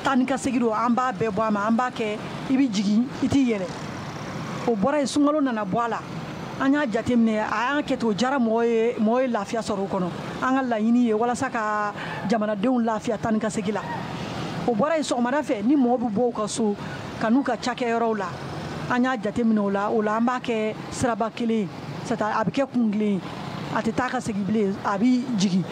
S7: taa ni ka segin don, an b'a bɛɛ bɔ a ma, an b'a kɛ i bɛ jigin, i t'i yɛlɛ. O bɔra yen, sunkalo nana bɔ a la. An y'a jateminɛ, a y'an kɛ ten, o diyara mɔgɔ ye, mɔgɔ ye lafiya sɔrɔ o kɔnɔ. An ka laɲini ye walasa ka jamanadenw lafiya taa ni ka segin la. O bɔra yen, sɔgɔmada fɛ, ni mɔgɔ bɛ bɔ u ka so ka n'u ka cakɛyɔrɔw la, an y'a jateminɛ o la. O la, an b'a kɛ siraba kelen ye, c'est à dire a bɛ kɛ kun kelen ye, a tɛ taa ka segin bilen, a bɛ jigin.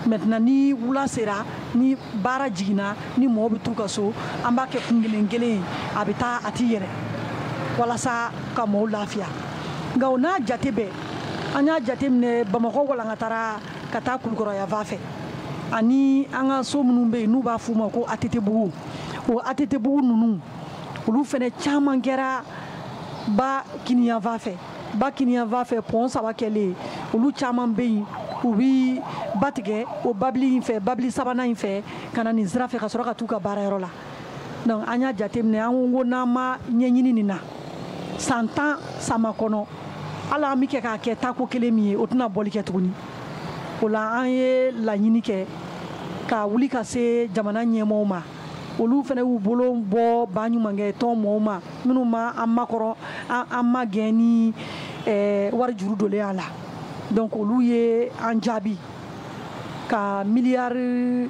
S7: Maintenant, ni wula sera, ni baara jiginna, ni mɔgɔ bɛ t'u ka so, an b'a kɛ kun kelen kelen ye, a bɛ taa, a t'i yɛlɛ, walasa ka mɔgɔw lafiya. Nka o n'a jate bɛɛ, an y'a jateminɛ, Bamakɔ walankatara ka taa Kulukɔrɔ yanfan fɛ, ani an ka so minnu bɛ yen n'u b'a f'u ma ko ATT-bugu, o ATT-bugu ninnu, olu fɛnɛ caman kɛra ba kiniyanfan fɛ. Ba kiniyanfan fɛ, pɔn saba kɛlen, olu caman bɛ yen, u bi ba tigɛ o babili in fɛ, babili sabanan in fɛ, ka na nin sira fɛ ka sɔrɔ ka t'u ka baarayɔrɔ la. Donc an y'a jateminɛ, an ko n'an ma ɲɛɲini nin na, san 10 sama kɔnɔ, hali an bɛ kɛ k'a kɛ taako kelen min ye, o tɛna bɔli kɛ tuguni. O la, an ye laɲini kɛ ka wuli ka se jamana ɲɛmɔgɔw ma. Olu fana y'u bolo bɔ baɲumankɛ tɔn mɔgɔw ma minnu ma an makɔrɔ, an ma gɛn ni wari juru donlen a la. Donc olu ye an jaabi ka miliyari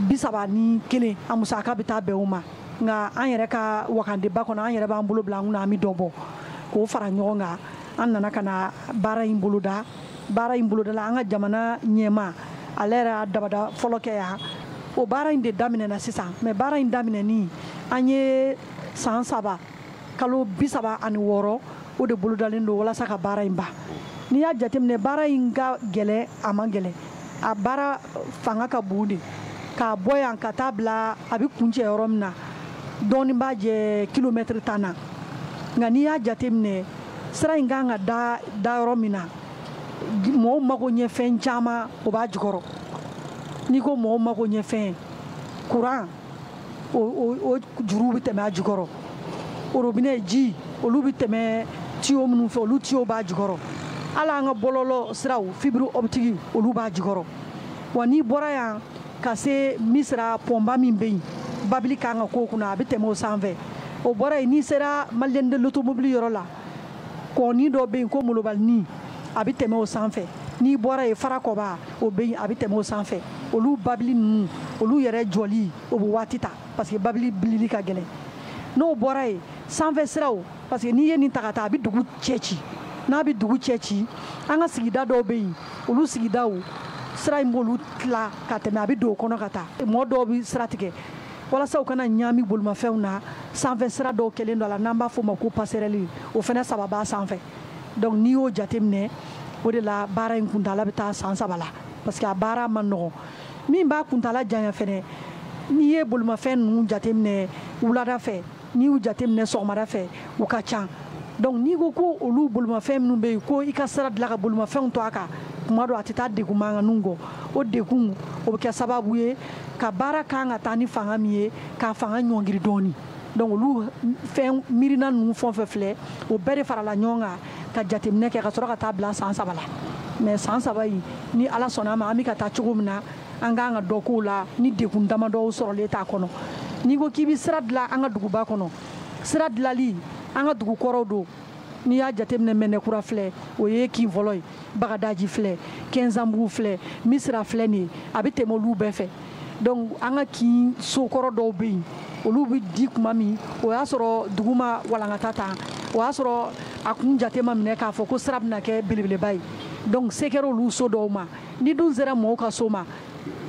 S7: 31, a musaka bɛ taa bɛn o ma. Nka an yɛrɛ ka wakandeba kɔnɔ, an yɛrɛ b'an bolo bila an kunna, an bɛ dɔ bɔ k'o fara ɲɔgɔn kan. An nana ka na baara in boloda. Baara in bolodala, an ka jamana ɲɛmaa, ale yɛrɛ y'a dabada fɔlɔ kɛ yan. O baara in de daminɛna sisan. Mais baara in daminɛni, an ye san 3 kalo 36, o de bolodalen don walasa ka baara in ban. N'i y'a jateminɛ, baara in ka gɛlɛn, a man gɛlɛn, a baara fanga ka bon de. K'a bɔ yan ka taa bila a bɛ kuncɛ yɔrɔ min na, dɔɔnin b'a jɛ kilomɛtiri 10 na. Nka n'i y'a jateminɛ, sira in kan ka da da yɔrɔ min na, mɔgɔw mago ɲɛ fɛn caman, o b'a jukɔrɔ. N'i ko mɔgɔw mago ɲɛ fɛn, kuran o juruw bɛ tɛmɛ a jukɔrɔ, robinet ji, olu bɛ tɛmɛ tuyau minnu fɛ, olu tuyau b'a jukɔrɔ, hali an ka bɔlɔlɔ siraw, fibre optique, olu b'a jukɔrɔ. Wa n'i bɔra yan ka se Misira, pɔnba min bɛ yen, babili kan ka k'o kunna, a bɛ tɛmɛ o sanfɛ. O bɔra yen, n'i sera Malienne de l'automobile yɔrɔ la, kɔni dɔ bɛ yen ko Molobalini, a bɛ tɛmɛ o sanfɛ. N'i bɔra yen, Farakɔba, o bɛ yen, a bɛ tɛmɛ o sanfɛ. Olu babili ninnu, olu yɛrɛ jɔli, o bɛ waati ta, parce que babili bilili ka gɛlɛn. N'o bɔra yen, sanfɛ siraw, parce que n'i ye nin ta ka taa, a bɛ dugu cɛ ci. N'a bɛ dugu cɛ ci, an ka sigida dɔw bɛ yen, olu sigidaw, sira in b'olu tila ka tɛmɛ, a bɛ don o kɔnɔ ka taa. Mɔgɔ dɔw bɛ sira tigɛ walasa u kana ɲaami bolimafɛnw na. Sanfɛ sira dɔw kɛlen dɔ a la, n'an b'a fɔ o ma ko passerelle, o fana saba b'a sanfɛ. Donc n'i y'o jateminɛ, o de la baara in kuntaala bɛ taa san 3 la, parce que a baara man nɔgɔn. Min b'a kuntaala janya fɛnɛ, n'i ye bolimafɛn ninnu jateminɛ wulada fɛ, n'i y'u jateminɛ sɔgɔmada fɛ, u ka ca. Donc n'i ko ko olu bolimafɛn minnu bɛ yen, ko i ka sira dilan ka bolimafɛnw to a kan, kuma dɔ a tɛ taa degun mankanninw kɔ. O degun, o bɛ kɛ sababu ye ka baara kan ka taa ni fanga min ye, k'a fanga ɲɔngiri dɔɔni. Donc olu fɛn miirina ninnu fɛn o fɛn filɛ, o bɛɛ de farala ɲɔgɔn kan ka jateminɛ kɛ ka sɔrɔ ka taa bila san 3 la. Mais san 3 in, ni Ala sɔnna a ma, an bɛ ka taa cogo min na, an k'an ka dɔ k'o la ni degun damadɔw sɔrɔlen t'a kɔnɔ. N'i ko k'i bɛ sira dilan an ka duguba kɔnɔ, sira dilali an ka dugu kɔrɔw don. N'i y'a jateminɛ, Mɛnɛkura filɛ, o ye kin fɔlɔ ye, Bagadaji filɛ, Kɛnzanbugu filɛ, Misira filɛ nin ye, a bɛ tɛmɛ olu bɛɛ fɛ. Donc an ka kin sokɔrɔ dɔw bɛ yen, olu bɛ di kuma min, o y'a sɔrɔ dugu ma walankata tan, o y'a sɔrɔ a kun jate ma minɛ k'a fɔ ko sira bɛna kɛ belebeleba ye. Donc se kɛra olu so dɔw ma. Ni dun sera mɔgɔw ka so ma,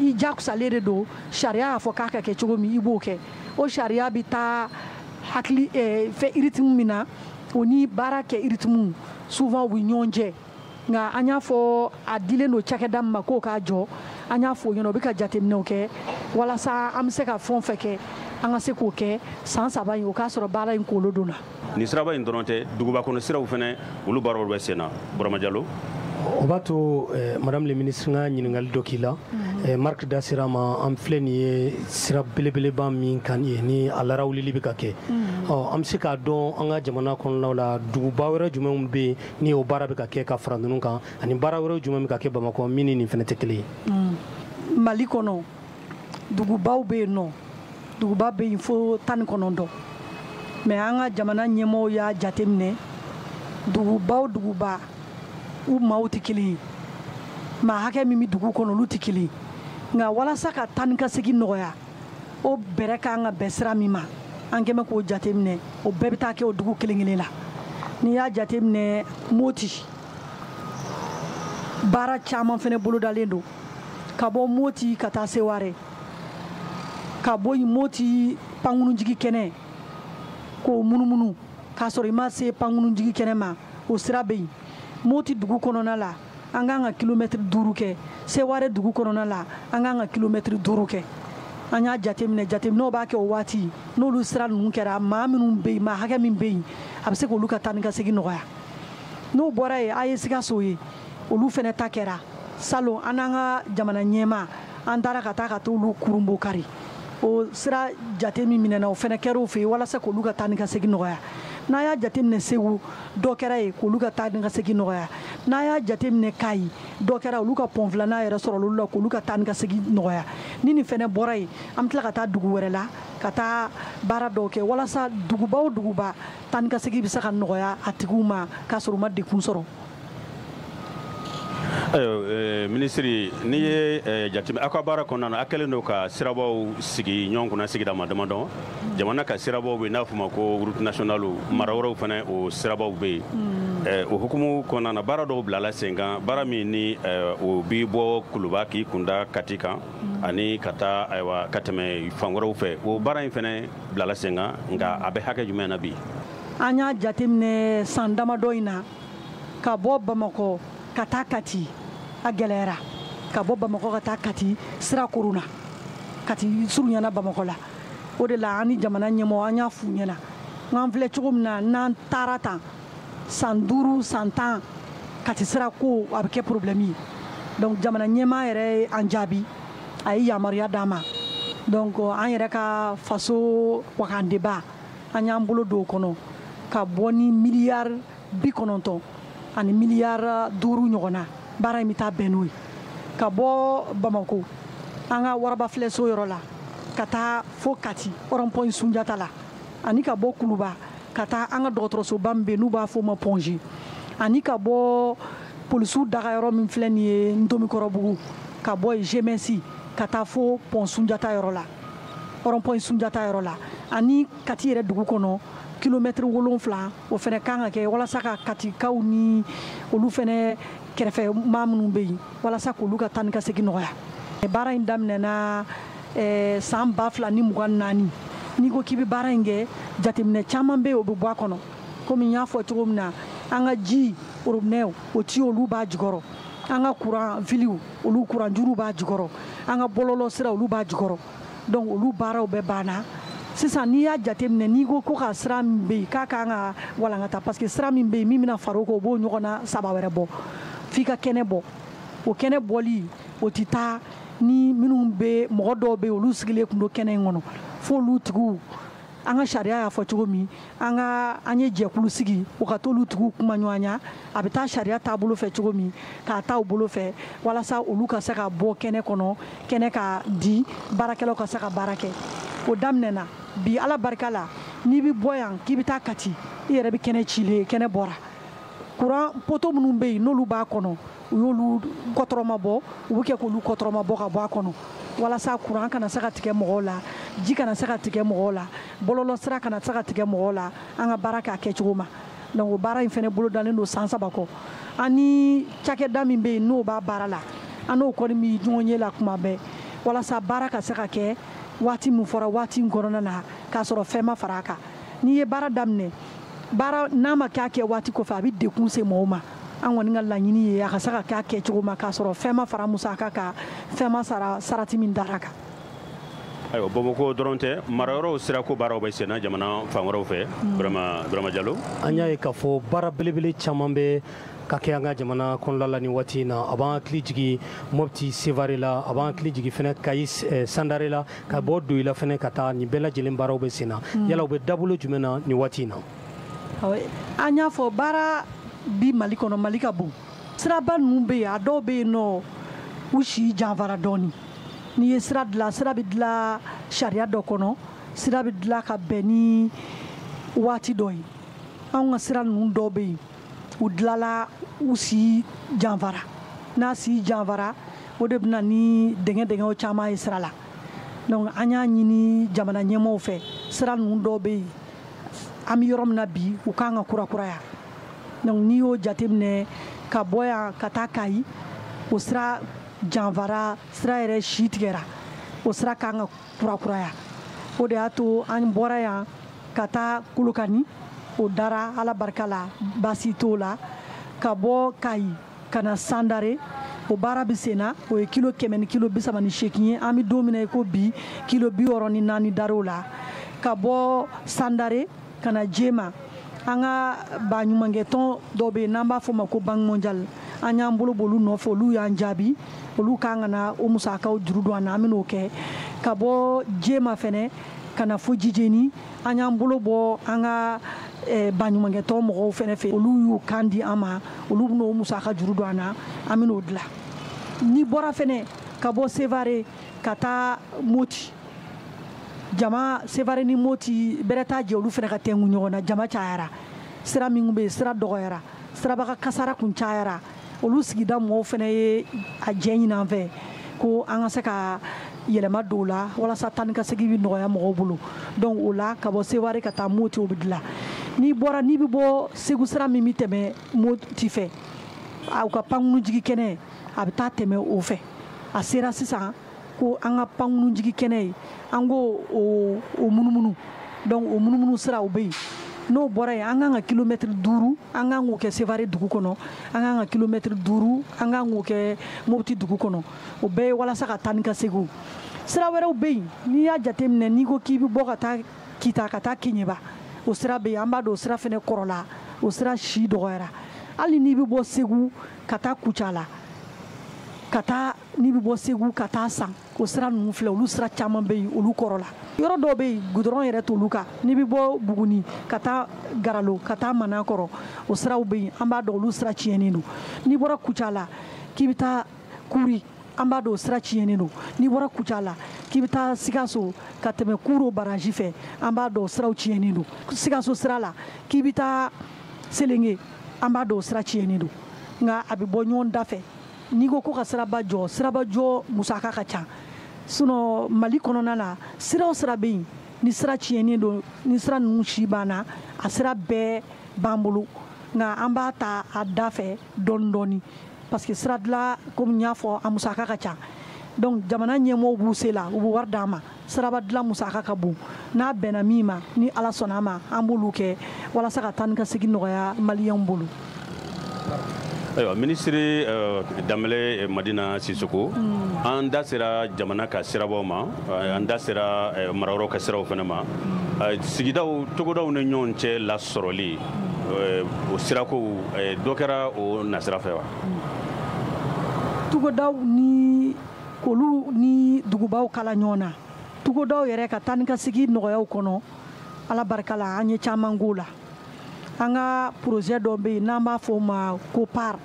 S7: i jakusalen de don. Sariya y'a fɔ k'a ka kɛ cogo min, i b'o kɛ. O sariya bɛ taa hakili fɛn rythme min na, o ni baara kɛ rythme souvent u bɛ ɲɔgɔn jɛ. Nka an y'a fɔ, a dilen don cakɛda min ma k'o k'a jɔ, an y'a fɔ o ɲɛna, o bɛ ka jateminɛw kɛ walasa an bɛ se ka fɛn o fɛn kɛ, an ka se k'o kɛ san 3 in, o k'a sɔrɔ baara in kolo donna.
S8: Nin siraba in dɔrɔn tɛ, duguba kɔnɔ siraw fɛnɛ, olu baaraw bɛ sen na. Burama Jalo.
S9: O b'a to, madame le ministre, n ka ɲininkali dɔ k'i la. Marc da sera ma, an filɛ nin ye sira belebeleba min kan ye ni a larawulili bɛ ka kɛ. Ɔ, an bɛ se k'a dɔn, an ka jamana kɔnɔnaw la, duguba wɛrɛ jumɛnw bɛ yen ni o baara bɛ ka kɛ ka fara ninnu kan, ani baara wɛrɛ jumɛn bɛ ka kɛ Bamakɔ min ni nin fɛnɛ tɛ kelen ye?
S7: Mali kɔnɔ, dugubaw bɛ yen nɔ, duguba bɛ yen fo 19. Mais an ka jamana ɲɛmɔgɔw y'a jateminɛ, duguba o duguba, u maaw tɛ kelen ye, maa hakɛ min bɛ dugu kɔnɔ, olu tɛ kelen ye. Nka walasa ka taa ni ka segin nɔgɔya, o bɛrɛ kan ka bɛn sira min ma, an kɛn bɛ k'o jateminɛ, o bɛɛ bɛ taa kɛ o dugu kelen kelen la. N'i y'a jateminɛ, Moti baara caman fɛnɛ bolodalen don, ka bɔ Moti ka taa Seware, ka bɔ yen Moti pankurunjigi kɛnɛ k'o munumunu k'a sɔrɔ i ma se pankurunjigi kɛnɛ ma, o sira bɛ yen. Moti dugu kɔnɔna la, an kan ka kilomɛtiri 5 kɛ. Seware dugu kɔnɔna la, an kan ka kilomɛtiri 5 kɛ. An y'a jateminɛ, jateminɛw b'a kɛ o waati, n'olu sira ninnu kɛra, maa minnu bɛ yen, maa hakɛ min bɛ yen, a bɛ se k'olu ka taa ni ka segin nɔgɔya. N'o bɔra yen, a ye Sikaso ye, olu fɛnɛ ta kɛra salon. An n'an ka jamana ɲɛmaa, an taara ka taa ka t'olu kurunbo kari. O sira jate min minɛna, o fɛnɛ kɛra o fɛ yen walasa k'olu ka taa ni ka segin nɔgɔya. N'a y'a jateminɛ, Segu dɔ kɛra yen k'olu ka taa ni ka segin nɔgɔya. N'a y'a jateminɛ, Kayi dɔ kɛra, olu ka pɔn filanan yɛrɛ sɔrɔ olu la k'olu ka taa ni ka segin nɔgɔya. Ni nin fɛnɛ bɔra yen, an bɛ tila ka taa dugu wɛrɛ la ka taa baara dɔw kɛ walasa duguba o duguba, taa ni ka segin bɛ se ka nɔgɔya a tigiw ma k'a sɔrɔ u ma degun sɔrɔ.
S8: Ayiwa minisiri, n'i ye jateminɛ aw ka baara kɔnɔna na, a kɛlen don ka sirabaw sigi ɲɔgɔn kunna sigida ma damadɔ. Jamana ka sirabaw bɛ yen n'a fɔ ma ko route nationale, mara wɛrɛw fana, o sirabaw bɛ yen. O hukumu kɔnɔna na, baara dɔw bilala sen kan, baara min ni o bi bɔ Kuluba k'i kunda Kati kan ani ka taa, ayiwa, ka tɛmɛ fan wɛrɛw fɛ, o baara in fana bilala sen kan. Nka a bɛ hakɛ jumɛn na bi?
S7: An y'a jateminɛ san damadɔ in na, ka bɔ Bamakɔ ka taa Kati, a gɛlɛyara. Ka bɔ Bamakɔ ka taa Kati, sira koronna, Kati surunyana Bamakɔ la. O de la, an ni jamana ɲɛmɔgɔ, an y'a f'u ɲɛna n'an filɛ cogo min na, n'an taara tan san 5, san 10, Kati sira ko a bɛ kɛ problème ye. Donc jamana ɲɛmaa yɛrɛ ye an jaabi, a ye yamaruya d'an ma. Donc an yɛrɛ ka faso wakandeba, an y'an bolo don o kɔnɔ ka bɔ ni miliyari 90 ani miliyari 5 ɲɔgɔn na. Baara in bɛ taa bɛn n'o ye, ka bɔ Bamako an ka waraba filɛso yɔrɔ la ka taa fo Kati rond-point Sunjata la, ani ka bɔ Kuluba ka taa an ka dɔgɔtɔrɔsoba min bɛ yen n'u b'a fɔ o ma Point G, ani ka bɔ polisiw daga yɔrɔ min filɛ nin ye Ntomikɔrɔbugu, ka bɔ yen GMS ka taa fo pont Sunjata yɔrɔ la, rond-point Sunjata yɔrɔ la, ani Kati yɛrɛ dugu kɔnɔ kilomɛtiri 7, o fɛnɛ kan ka kɛ walasa ka Katikaw ni olu fɛnɛ kɛrɛfɛ maa minnu bɛ yen, walasa k'olu ka taa ni ka segin nɔgɔya. Baara in daminɛna san 2024. N'i ko k'i bɛ baara in kɛ, jateminɛ caman bɛ yen, o bɛ bɔ a kɔnɔ. Komi n y'a fɔ cogo min na, an ka ji robinet, o tiyo, olu b'a jukɔrɔ, an ka courant filiw, olu courant juruw b'a jukɔrɔ, an ka bɔlɔlɔ sira, olu b'a jukɔrɔ. Donc olu baaraw bɛɛ banna sisan. N'i y'a jateminɛ, n'i ko ko ka sira min bɛ yen k'a kan ka walankata, parce que sira min bɛ yen min bɛna far'o kan, o b'o ɲɔgɔnna 3 wɛrɛ bɔ, f'i ka kɛnɛ bɔ. O kɛnɛ bɔli, o tɛ taa ni minnu bɛ, mɔgɔ dɔw bɛ yen, olu sigilen tun don kɛnɛ in kɔnɔ, f'olu tigiw An ka sariya y'a fɔ cogo min, an ka an ye jɛkulu sigi, o ka t'olu tigiw kuma ɲɔgɔnya, a bɛ taa sariya taabolo fɛ cogo min, k'a ta u bolo fɛ, walasa olu ka se ka bɔ kɛnɛ kɔnɔ, kɛnɛ ka di baarakɛlaw ka se ka baara kɛ. O daminɛna bi, Ala barika la, n'i bɛ bɔ yan k'i bɛ taa Kati, i yɛrɛ bɛ kɛnɛ cilen, kɛnɛ bɔra. Kuran poto minnu bɛ yen n'olu b'a kɔnɔ, u y'olu kɔtɔrɔma bɔ, u bɛ kɛ k'olu kɔtɔrɔma bɔ ka bɔ a kɔnɔ, walasa kuran kana se ka tigɛ mɔgɔw la, ji kana se ka tigɛ mɔgɔw la, bɔlɔlɔsira kana se ka tigɛ mɔgɔw la, an ka baara k'a kɛcogo ma. Donc o baara in fɛnɛ bolodalen don san 3 kɔ. An ni cakɛda min bɛ yen n'o b'a baara la, an n'o kɔni bɛ ɲɔgɔn ye la kuma bɛɛ, walasa baara ka se ka kɛ waati min fɔra waati in kɔnɔna na, k'a sɔrɔ fɛn ma fara a kan. N'i ye baara daminɛ, baara n'a ma kɛ a kɛ waati kɔfɛ, a bɛ degun se mɔgɔw ma. An kɔni ka laɲini ye a ka se ka kɛ a kɛcogo ma, k'a sɔrɔ fɛn ma fara musaka kan, fɛn ma sara sarati min dara kan.
S8: Ayiwa, Bamakɔ dɔrɔn tɛ, marayɔrɔw sirako baaraw bɛ senna jamana fan wɛrɛw fɛ. Burama Jalo,
S9: an y'a ye k'a fɔ baara belebele caman bɛ ka kɛ an ka jamana kɔnɔna la nin waati in na. A b'an hakili jigin Mopti Sevare la, a b'an hakili jigin fɛnɛ Kayi Sandare la, ka bɔ Doyila fɛnɛ ka taa, nin bɛɛ lajɛlen baaraw bɛ sen na. Yala u bɛ dabolo jumɛn na nin waati in na?
S7: An y'a fɔ baara bi Mali kɔnɔ, Mali ka bon. Siraba ninnu bɛ yen, a dɔw bɛ yen nɔ, u si janfara dɔɔnin. N'i ye sira dilan, sira bɛ dilan sariya dɔ kɔnɔ, sira bɛ dilan ka bɛn ni waati dɔ ye. Anw ka sira ninnu dɔw bɛ yen, u dilanla u si janfara. N'a si janfara, o de bɛ na ni dingɛ dingɛw caman ye sira la. Donc an y'a ɲini jamana ɲɛmaaw fɛ, sira ninnu dɔw bɛ yen, an bɛ yɔrɔ min na bi, u kan ka kurakuraya. Donc n'i y'o jateminɛ, ka bɔ yan ka taa Kayi, o sira janfara, sira yɛrɛ si tigɛra, o sira kan ka kurakuraya. O de y'a to an bɔra yan ka taa Kolokani, o dara Ala barika la, baasi t'o la. Ka bɔ Kayi ka na Sandare, o baara bɛ sen na, o ye kilo 100 ni kilo 38 ye. An bɛ don min na i ko bi, kilo 64 dar'o la. Ka bɔ Sandare ka na Jema, an ka baɲumankɛtɔn dɔ bɛ yen n'an b'a fɔ o ma ko Banque mondiale, an y'an bolo b'olu nɔfɛ, olu y'an jaabi, olu kan ka na o musakaw juru don an na, an bɛn'o kɛ. Ka bɔ Jema fɛnɛ ka na fo Jijeni, an y'an bolo bɔ an ka baɲumankɛtɔn mɔgɔw fɛnɛ fɛ, olu y'u kan di an ma, olu bɛn'o musaka juru don an na, an bɛn'o dilan. N'i bɔra fɛnɛ ka bɔ Sevare ka taa Moti, jama Sevare ni Moti bɛrɛ t'a jɛ, olu fɛnɛ ka tɛnku ɲɔgɔn na, jama cayara, sira min bɛ yen sira dɔgɔyara, sirabaga kasara kun cayara, olu sigida mɔgɔw fɛnɛ ye a jɛ ɲini an fɛ ko an ka se ka yɛlɛma don o la, walasa taa ni ka segin bɛ nɔgɔya mɔgɔw bolo. Donc o la, ka bɔ Sevare ka taa Moti, o bɛ dilan. N'i bɔra, n'i bɛ bɔ Segu, sira min bɛ tɛmɛ Moti fɛ, aw ka pankurunjigi kɛnɛ, a bɛ taa tɛmɛ o fɛ. A sera sisan ko an ka pankurunjigi kɛnɛ ye, an k'o o munumunu. Donc o munumunu sira o bɛ yen. N'o bɔra yen, an kan ka kilomɛtiri 5, an kan k'o kɛ Sevare dugu kɔnɔ, an kan ka kilomɛtiri 5, an kan k'o kɛ Mopti dugu kɔnɔ. O bɛɛ ye walasa ka taa ni ka segin. Sira wɛrɛw bɛ yen, n'i y'a jateminɛ, n'i ko k'i bɛ bɔ ka taa Kita ka taa Keɲeba, o sira bɛ yen, an b'a dɔn o sira fɛnɛ kɔrɔla, o sira si dɔgɔyara. Hali n'i bɛ bɔ Segu ka taa Kucala, ka taa, n'i bɛ bɔ Segu ka taa San, o sira ninnu filɛ, olu sira caman bɛ yen, olu kɔrɔla. Yɔrɔ dɔw bɛ yen, goudron yɛrɛ t'olu kan. N'i bɛ bɔ Buguni ka taa Garalo ka taa Manakɔrɔ, o siraw bɛ yen, an b'a dɔn olu sira tiɲɛnen don. N'i bɔra Kucala k'i bɛ taa Kuri, an b'a dɔn o sira tiɲɛnen don. N'i bɔra Kucala k'i bɛ taa Sikaso ka tɛmɛ Kuro baraji fɛ, an b'a dɔn o siraw tiɲɛnen don. Sikaso sira la k'i bɛ taa Selenge, an b'a dɔn o sira tiɲɛnen don. Nka a bɛ bɔ ɲɔgɔn da fɛ. N'i ko ko ka siraba jɔ, siraba jɔ musaka ka ca. Sinon Mali kɔnɔna la, sira o sira bɛ yen, ni sira tiɲɛnen don, ni sira ninnu si banna, a sira bɛɛ b'an bolo. Nka an b'a ta a da fɛ dɔɔni dɔɔni, parce que sira dilan, komi n y'a fɔ, a musaka ka ca. Donc jamana ɲɛmɔgɔw b'u se la, u bɛ wari d'an ma. Siraba dilan musaka ka bon, n'a bɛnna min ma, ni Ala sɔnna a ma, an b'olu kɛ walasa ka taa ni ka segin nɔgɔya maliyɛnw bolo.
S8: Ayiwa, minisiri Danbele Madina Sisoko, an da sera jamana ka sirabaw ma, an da sera marayɔrɔw ka siraw fana ma. Sigidaw, togodaw ni ɲɔgɔn cɛ lasɔrɔli, o sirakow, dɔ kɛra o nasira fɛ wa?
S7: Togodaw ni k'olu ni dugubaw kala ɲɔgɔn na, togodaw yɛrɛ ka taa ni ka segin nɔgɔyaw kɔnɔ, Ala barika la, an ye caman k'o la. An ka projet dɔ bɛ yen n'an b'a fɔ o ma ko PAR.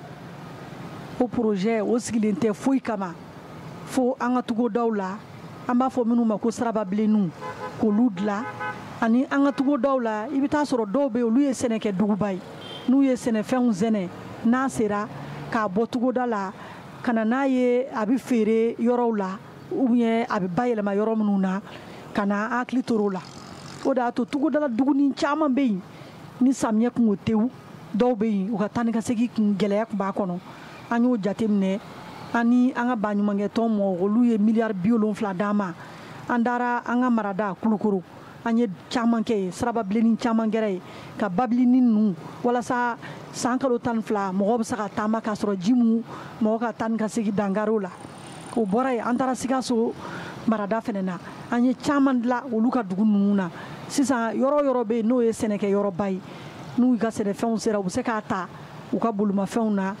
S7: O projet o sigilen tɛ foyi kama fo an ka togodaw la, an b'a fɔ minnu ma ko sirababilenninw, k'olu dilan. Ani an ka togodaw la, i bɛ taa sɔrɔ dɔw bɛ yen, olu ye sɛnɛkɛ duguba ye. N'u ye sɛnɛfɛnw sɛnɛ, n'a sera k'a bɔ togoda la ka na n'a ye, a bɛ feere yɔrɔw la ou bien a bɛ bayɛlɛma yɔrɔ minnu na, ka na hakili to o la. O de y'a to togodala duguni caman bɛ yen, ni samiyɛ kun ko tewu, dɔw bɛ yen, u ka taa ni ka segin kun gɛlɛya kun b'a kɔnɔ. An y'o jateminɛ, ani an ka baɲumankɛtɔn mɔgɔw, olu ye miliyari 70 d'an ma. An taara an ka marada Kulukoro, an ye caman kɛ yen, sirababilennin caman kɛra yen, ka babilinin ninnu walasa san kalo 12 mɔgɔw bɛ se ka taama k'a sɔrɔ ji mu mɔgɔ ka taa ni ka segin dankari o la. O bɔra yen, an taara Sikaso marada fɛnɛ na, an ye caman dilan olu ka dugu ninnu na. Sisan yɔrɔ o yɔrɔ bɛ yen n'o ye sɛnɛkɛ yɔrɔba ye, n'u ka sɛnɛfɛnw sera, u bɛ se k'a ta u ka bolimafɛnw na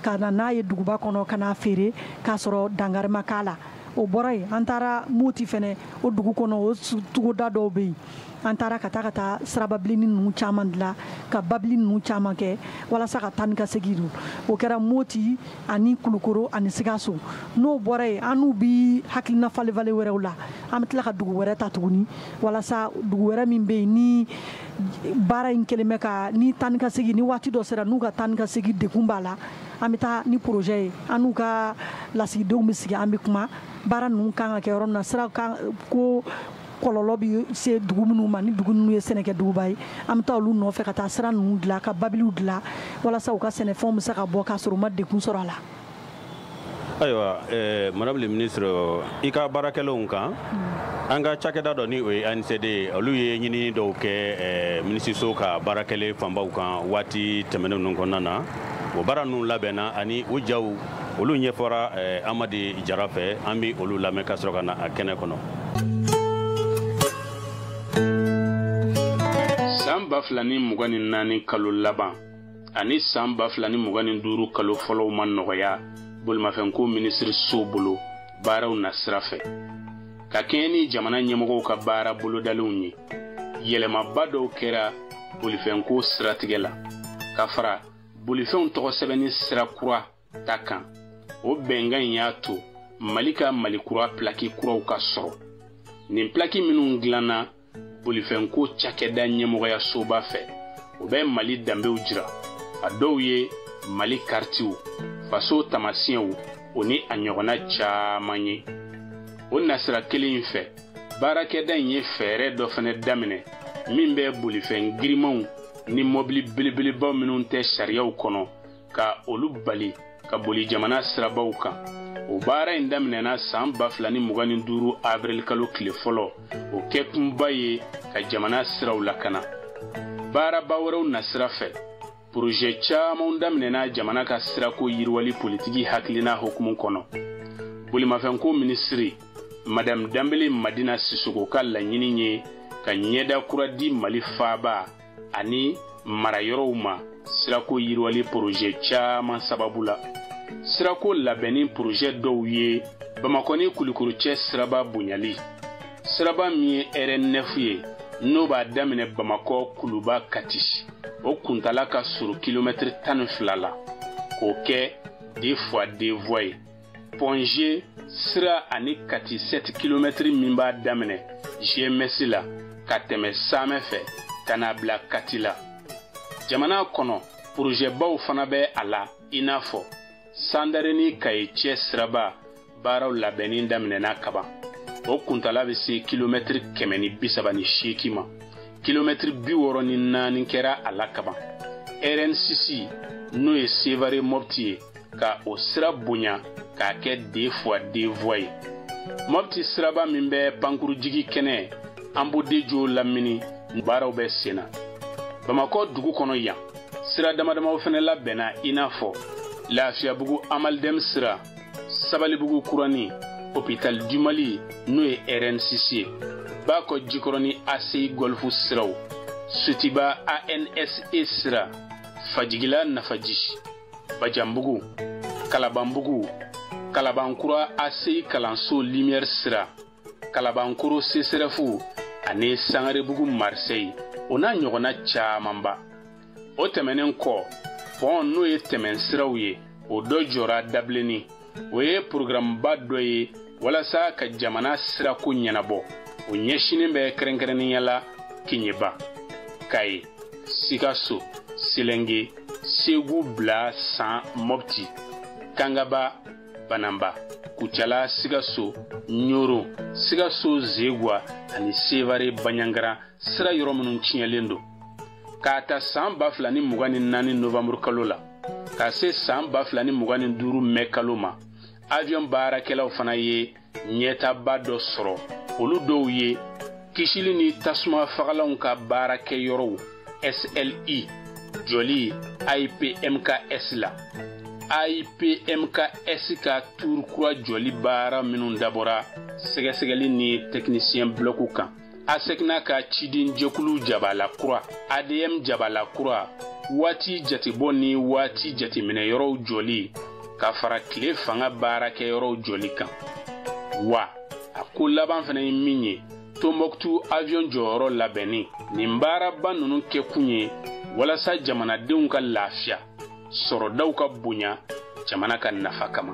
S7: ka na n'a ye duguba kɔnɔ ka n'a feere k'a sɔrɔ dankari ma k'a la. O bɔra yen, an taara Moti fɛnɛ, o dugu kɔnɔ, o togoda dɔw bɛ yen, an taara ka taa sirababilennin ninnu caman dilan, ka babili ninnu caman kɛ walasa ka taa ni ka segin don. O kɛra Moti ani Kulukoro ani Sikaso. N'o bɔra yen, an n'u bi hakilina falenfalen wɛrɛw la. An bɛ tila ka dugu wɛrɛ ta tuguni, walasa dugu wɛrɛ min bɛ yen ni baara in kɛlen bɛ ka ni taa ni ka segin, ni waati dɔ sera n'u ka taa ni ka segin degun b'a la, an bɛ taa ni projet ye. An n'u ka lasigidenw bɛ sigi, an bɛ kuma baara ninnu kan ka kɛ yɔrɔ min na, sira kan ko kɔlɔlɔ bɛ se dugu minnu ma, ni dugu ninnu ye sɛnɛkɛ duguba ye, an bɛ taa olu nɔfɛ ka taa sira ninnu dilan, ka babiliw dilan, walasa u ka sɛnɛfɛnw bɛ se ka bɔ k'a sɔrɔ u ma degun sɔrɔ a la.
S8: Ayiwa, madame le ministre, i ka baarakɛlenw kan, an ka cakɛda dɔ ni o ye ANCD ye, olu ye ɲinini dɔw kɛ minisiriso ka baarakɛlen fanbaw kan waati tɛmɛnen ninnu kɔnɔna na. O baara ninnu labɛnna ani u jaw olu ɲɛfɔra Amadi Jara fɛ, an bɛ olu lamɛn ka sɔrɔ ka na a kɛnɛ kɔnɔ. San 2024 kalo laban ani san 2025 kalo fɔlɔw ma nɔgɔya bolimafɛnko minisiriso bolo baaraw nasira fɛ. Ka kɛɲɛ ni jamana ɲɛmɔgɔw ka baara bolodalenw ye, yɛlɛmaba dɔw kɛra bolifɛnko siratigɛ la, ka fara bolifɛnw tɔgɔ sɛbɛnni sira kura ta kan. O bɛnkan in y'a to Mali ka Mali kura pilaki kuraw ka sɔrɔ. Nin pilaki minnu dilanna bolifɛnko cakɛda ɲɛmɔgɔyasoba fɛ, o bɛ Mali danbew jira. A dɔw ye Mali karitiw, faso taamasiyɛnw, o ni a ɲɔgɔnna caman ye. O nasira kelen in fɛ, baarakɛda in ye fɛɛrɛ dɔ fɛnɛ daminɛ min bɛ bolifɛn girimanw ni mɔbili belebelebaw minnu tɛ sariyaw kɔnɔ ka olu bali ka boli jamana sirabaw kan. O baara in daminɛna san 2025 avril kalo tile fɔlɔ. O kɛkunba ye ka jamana siraw lakana. Baaraba wɛrɛw nasira fɛ, projet camanw daminɛna jamana ka sirako yiriwali politiki hakilina hukumu kɔnɔ. Bolimafɛnko minisiri Madame Danbele Madina Sisoko ka laɲini ye ka ɲɛda kura di Mali faaba ani marayɔrɔw ma sirako yiriwali projet caman sababu la. Sirako labɛnni projet dɔw ye Bamakɔ ni Kulukoro cɛ siraba bonyali, siraba min ye RN9 ye, n'o b'a daminɛ Bamakɔ Kuluba Kati, o kuntala ka surun kilomɛtiri 12 la, k'o kɛ 2 fois 2 voies ye. Point G sira ani Kati 7 kilomɛtiri min b'a daminɛ GMS la ka tɛmɛ Samɛ fɛ ka n'a bila Kati la. Jamana kɔnɔ projet baw fana bɛ a la, i n'a fɔ Sandare ni Kaye cɛ siraba baaraw labɛnni daminɛna kaban. O kuntala bɛ se kilomɛtiri 138 ma. Kilomɛtiri 64 kɛra a la kaban. RN6 n'o ye Sevare Mopti ye, ka o sira bonya k'a kɛ 2 fois 2 voies ye. Mopti siraba min bɛ pankurujigi kɛnɛ Anbodejo lamini, baaraw bɛ sen na. Bamakɔ dugu kɔnɔ yan, sira damadamaw fɛnɛ labɛnna, i n'a fɔ Lafiyabugu Amaldem sira, Sabalibugu Kurani, Hôpital du Mali n'o ye RN6 ye, Bakɔ Jikɔrɔni ACI Golf siraw, Sotiba ANSE sira, Fajigila Nafaji, Bajanbugu, Kalabanbugu, Kalabankura ACI kalanso Lumière sira, Kalabankoro CSRF
S5: ani Sangarebugu Marseille, o n'a ɲɔgɔnna camanba. O tɛmɛnen kɔ, pɔn n'o ye tɛmɛnsiraw ye, o dɔ jɔra Dabilenni. O ye programme-ba dɔ ye walasa ka jamana sirako ɲɛnabɔ. O ɲɛsinnen bɛ kɛrɛnkɛrɛnnenya la Keɲeba, Kaye, Sikaso, Selenge, Segu bila San Mopti, Kangaba, Banamba, Kucala, Sikaso, Ɲoro, Sikaso Zegwa ani Sevare Banyangaran sira yɔrɔ minnu tiɲɛlen don. K'a ta san 2024 novembre kalo la, ka se san 2025 mai kalo ma, avion baarakɛlaw fana ye ɲɛtaba dɔ sɔrɔ. Olu dɔw ye kisili ni tasuma fagalanw ka baarakɛyɔrɔw SLI jɔli AIPMKS la. AIPMKS ka tuur kura jɔli baara minnu dabɔra sɛgɛsɛgɛli ni technicien bloc kan. ASECNA ka cidenjɛkulu jabala kura, ADM jabala kura, waati jatebɔ ni waati jateminɛyɔrɔw jɔli ka fara tile fanga baarakɛyɔrɔw jɔli kan. Wa a ko laban fana ye min ye, Tombouctou avion jɔyɔrɔ labɛnni. Nin baaraba ninnu kɛkun ye walasa jamanadenw ka lafiya, sɔrɔdaw ka bonya, jamana ka nafa kama.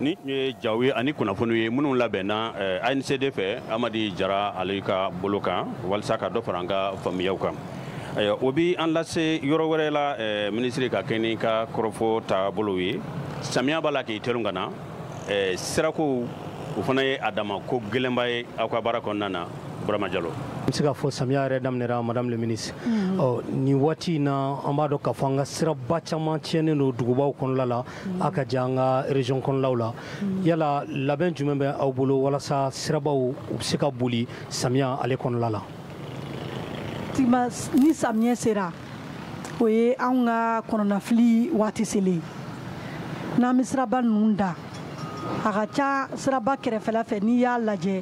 S8: Ni tun ye jaw ye ani kunnafoniw ye minnu labɛnna ANCD fɛ Amadi Jara ale ka bolo kan walasa ka dɔ fara an ka faamuyaw kan. O bi an lase yɔrɔ wɛrɛ la, minisiri ka kɛ ni ka kɔrɔfɔ taabolow ye. Samiya b'a la k'i terun ka na, sirako o fana ye a dama ko gɛlɛnba ye aw ka baara kɔnɔna na. Burama Jalo.
S9: N bɛ se k'a fɔ samiya yɛrɛ daminɛra, madame le ministre. Ɔ nin waati in na, an b'a dɔn k'a fɔ an ka siraba caman tiɲɛnen don dugubaw kɔnɔla la, a ka jan an ka région kɔnɔlaw la. Yala labɛn jumɛn bɛ aw bolo walasa sirabaw u bɛ se ka boli samiya ale kɔnɔla la?
S7: Ni samiya sera, o ye anw ka kɔnɔnafili waati selen. N'an bɛ siraba ninnu da, a ka ca siraba kɛrɛfɛla fɛ. N'i y'a lajɛ,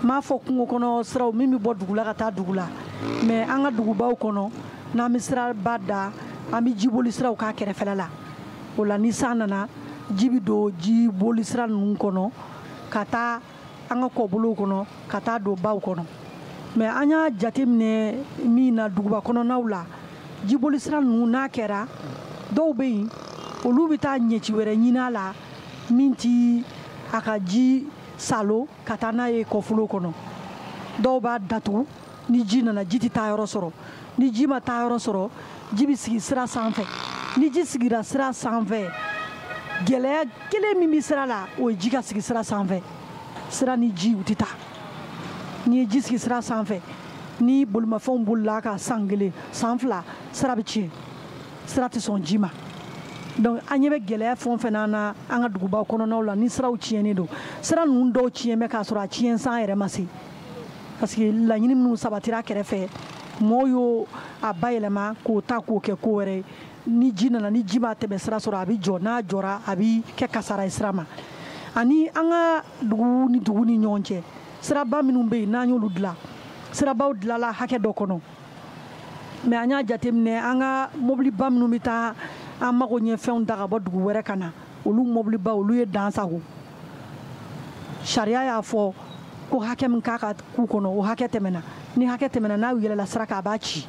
S7: n m'a fɔ kungo kɔnɔ siraw min bɛ bɔ dugu la ka taa dugu la, mais an ka dugubaw kɔnɔ, n'an bɛ siraba da, an bɛ jiboli siraw k'a kɛrɛfɛla la. O la ni san nana, ji bɛ don jiboli sira ninnu kɔnɔ ka taa an ka kɔbolow kɔnɔ, ka taa don baw kɔnɔ. Mais an y'a jateminɛ min na duguba kɔnɔnaw la, jiboli sira ninnu n'a kɛra, dɔw bɛ yen olu bɛ taa ɲɛci wɛrɛ ɲini a la min ti a ka ji salo ka taa n'a ye kɔfolo kɔnɔ. Dɔw b'a datugu, ni ji nana ji tɛ taa yɔrɔ sɔrɔ. Ni ji ma taa yɔrɔ sɔrɔ, ji bɛ sigi sira sanfɛ. Ni ji sigira sira sanfɛ, gɛlɛya kelen min bɛ sira la, o ye ji ka sigi sira sanfɛ. Sira ni ji u tɛ taa. N'i ye ji sigi sira sanfɛ, ni bolimafɛnw bolila ka san 1 san 2, sira bɛ tiɲɛ, sira tɛ sɔn ji ma. Donc an ɲɛ bɛ gɛlɛya fɛn o fɛn na an ka dugubaw kɔnɔnaw la, ni siraw tiɲɛnen don, sira ninnu dɔw tiɲɛ bɛ k'a sɔrɔ a tiɲɛ san yɛrɛ ma se, parce que laɲini minnu sabatira kɛrɛfɛ, mɔɔw y'o a bayɛlɛma k'o ta k'o kɛ ko wɛrɛ ye. Ni ji nana, ni ji m'a tɛmɛ sira sɔrɔ, a bɛ jɔ. N'a jɔra, a bɛ kɛ kasara ye sira ma. Ani an ka dugu ni dugu ni ɲɔgɔn cɛ, siraba minnu bɛ yen n'an y'olu dilan, sirabaw dilanla hakɛ dɔ kɔnɔ, mais an y'a jateminɛ an ka mobiliba minnu bɛ taa an mago ɲɛ fɛnw ta ka bɔ dugu wɛrɛ ka na, olu mobiliba olu ye dan sago. Sariya y'a fɔ ko hakɛ min k'a ka k'u kɔnɔ, o hakɛ tɛmɛna. Ni hakɛ tɛmɛna, n'a yɛlɛla sira kan, a b'a ci.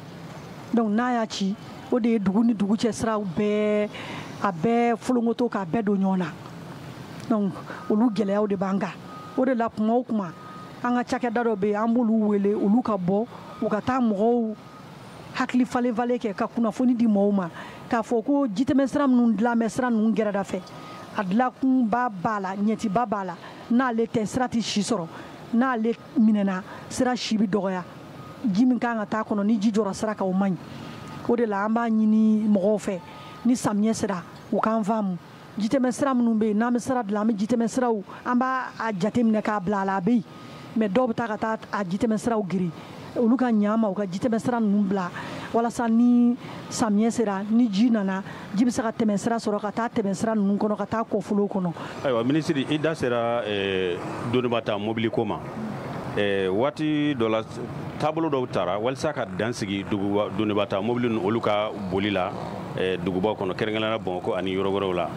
S7: Donc n'a y'a ci, o de ye dugu ni dugu cɛ siraw bɛɛ a bɛɛ folonkoto k'a bɛɛ don ɲɔgɔn na. Donc olu gɛlɛyaw de b'an kan. O de la kuma o kuma, an ka cakɛda dɔ bɛ yen, an b'olu wele, olu ka bɔ, u ka taa mɔgɔw hakili falen falen kɛ ka kunnafoni di mɔgɔw ma, k'a fɔ ko jitɛmɛsira minnu dilan bɛ sira ninnu gɛrɛda fɛ, a dilankunba b'a la, ɲɛtiba b'a la. N'ale tɛ, sira tɛ si sɔrɔ. N'ale minɛna, sira si bɛ dɔgɔya. Ji min kan ka taa kɔnɔ, ni ji jɔra sira kan, o man ɲi. O de la an b'a ɲini mɔgɔw fɛ, ni samiyɛ sera, u k'an faamu. Jitɛmɛsira minnu bɛ yen, n'an bɛ sira dilan, an bɛ jitɛmɛsiraw an b'a jateminɛ k'a bila a la, a bɛ yen. Mais dɔw bɛ taa ka taa a jitɛmɛsiraw giri. Olu ka ɲa ma, u ka jitɛmɛsira ninnu bila walasa ni samiyɛ sera, ni ji nana, ji bɛ se ka tɛmɛ sira sɔrɔ ka taa tɛmɛ sira ninnu kɔnɔ, ka taa kɔfolo kɔnɔ.
S8: Ayiwa minisiri, i da sera doniba ta mobili ko ma. Waati dɔ la, taabolo dɔw tara walasa ka dan sigi doniba ta mobili ninnu olu ka boli la dugubaw kɔnɔ, kɛrɛnkɛrɛnnenya la Bamakɔ ani yɔrɔ wɛrɛw la.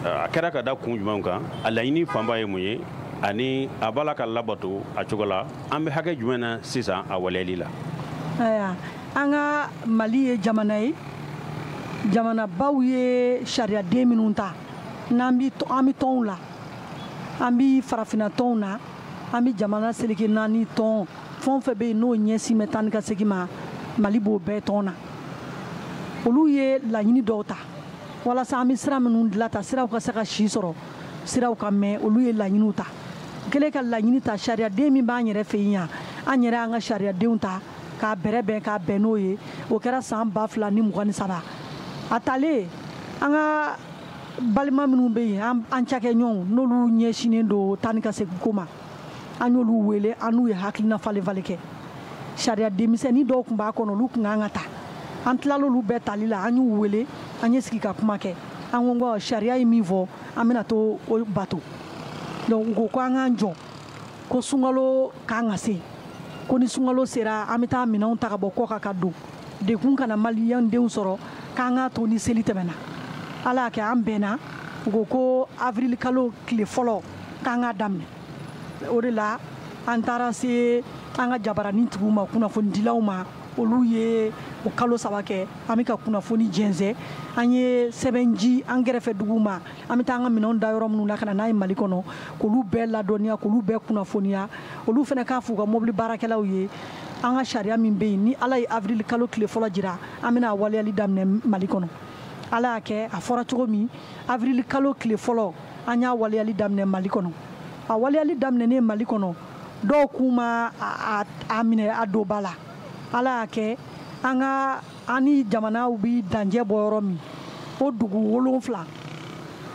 S8: A kɛra ka da kun jumɛnw kan? A laɲini fanba ye mun ye? Ani a b'a la ka labato a cogo la, an bɛ hakɛ jumɛn na sisan a waleyali la?
S7: Ayiwa, an ka Mali ye jamana ye, jamanabaw ye sariyaden minnu ta, n'an bi an bɛ tɔnw la, an bɛ farafinna tɔnw na, an bɛ jamana seleke naani tɔn fɛn o fɛn bɛ yen n'o ɲɛsin bɛ taa ni ka segin ma, Mali b'o bɛɛ tɔn na. Olu ye laɲini dɔw ta walasa an bɛ sira minnu dilan ta, siraw ka se ka si sɔrɔ, siraw ka mɛn. Olu ye laɲiniw ta. Kɛlen ka laɲini ta, sariyaden min b'an yɛrɛ fɛ yen yan, an yɛrɛ y'an ka sariyadenw ta k'a bɛrɛbɛn k'a bɛn n'o ye. O kɛra san 2023. A talen, an ka balima minnu bɛ yen, an cakɛɲɔgɔnw, n'olu ɲɛsinnen don taa ni ka segin ko ma, an y'olu wele, an n'u ye hakilina falen falen kɛ. Sariya denmisɛnnin dɔw tun b'a kɔnɔ, olu tun kan ka ta. An tilal'olu bɛɛ tali la, an y'u wele, an ye sigi ka kuma kɛ. An ko sariya ye min fɔ, an bɛna to o bato. Donc u ko ko an k'an jɔ, ko sunkalo kan ka se, ko ni sunkalo sera, an bɛ taa minɛnw ta ka bɔ kɔ kan ka don, dekun kana maliyɛn denw sɔrɔ, k'an k'a to ni seli tɛmɛna. Ala y'a kɛ an bɛnna. U ko ko avril kalo tile fɔlɔ k'an k'a daminɛ. O de la an taara se an ka jabaranin tigiw ma, kunnafonidilaw ma. Olu ye o kalo 3 kɛ an bɛ ka kunnafoni jɛnsɛn. An ye sɛbɛn ji an kɛrɛfɛ duguw ma, an bɛ taa an ka minɛnw da yɔrɔ minnu na ka na n'a ye Mali kɔnɔ, k'olu bɛɛ ladɔnniya, k'olu bɛɛ kunnafoniya. Olu fana k'a f'u ka mobili baarakɛlaw ye, an ka sariya min bɛ yen, ni Ala ye avril kalo tile fɔlɔ jira, an bɛna a waleyali daminɛ Mali kɔnɔ. Ala y'a kɛ a fɔra cogo min, avril kalo tile fɔlɔ, an y'a waleyali daminɛ Mali kɔnɔ. A waleyali daminɛnen Mali kɔnɔ, dɔw k'u ma a minɛ a don ba la. Ala y'a kɛ an ka an ni jamanaw bi dancɛ bɔ yɔrɔ min, o dugu 7,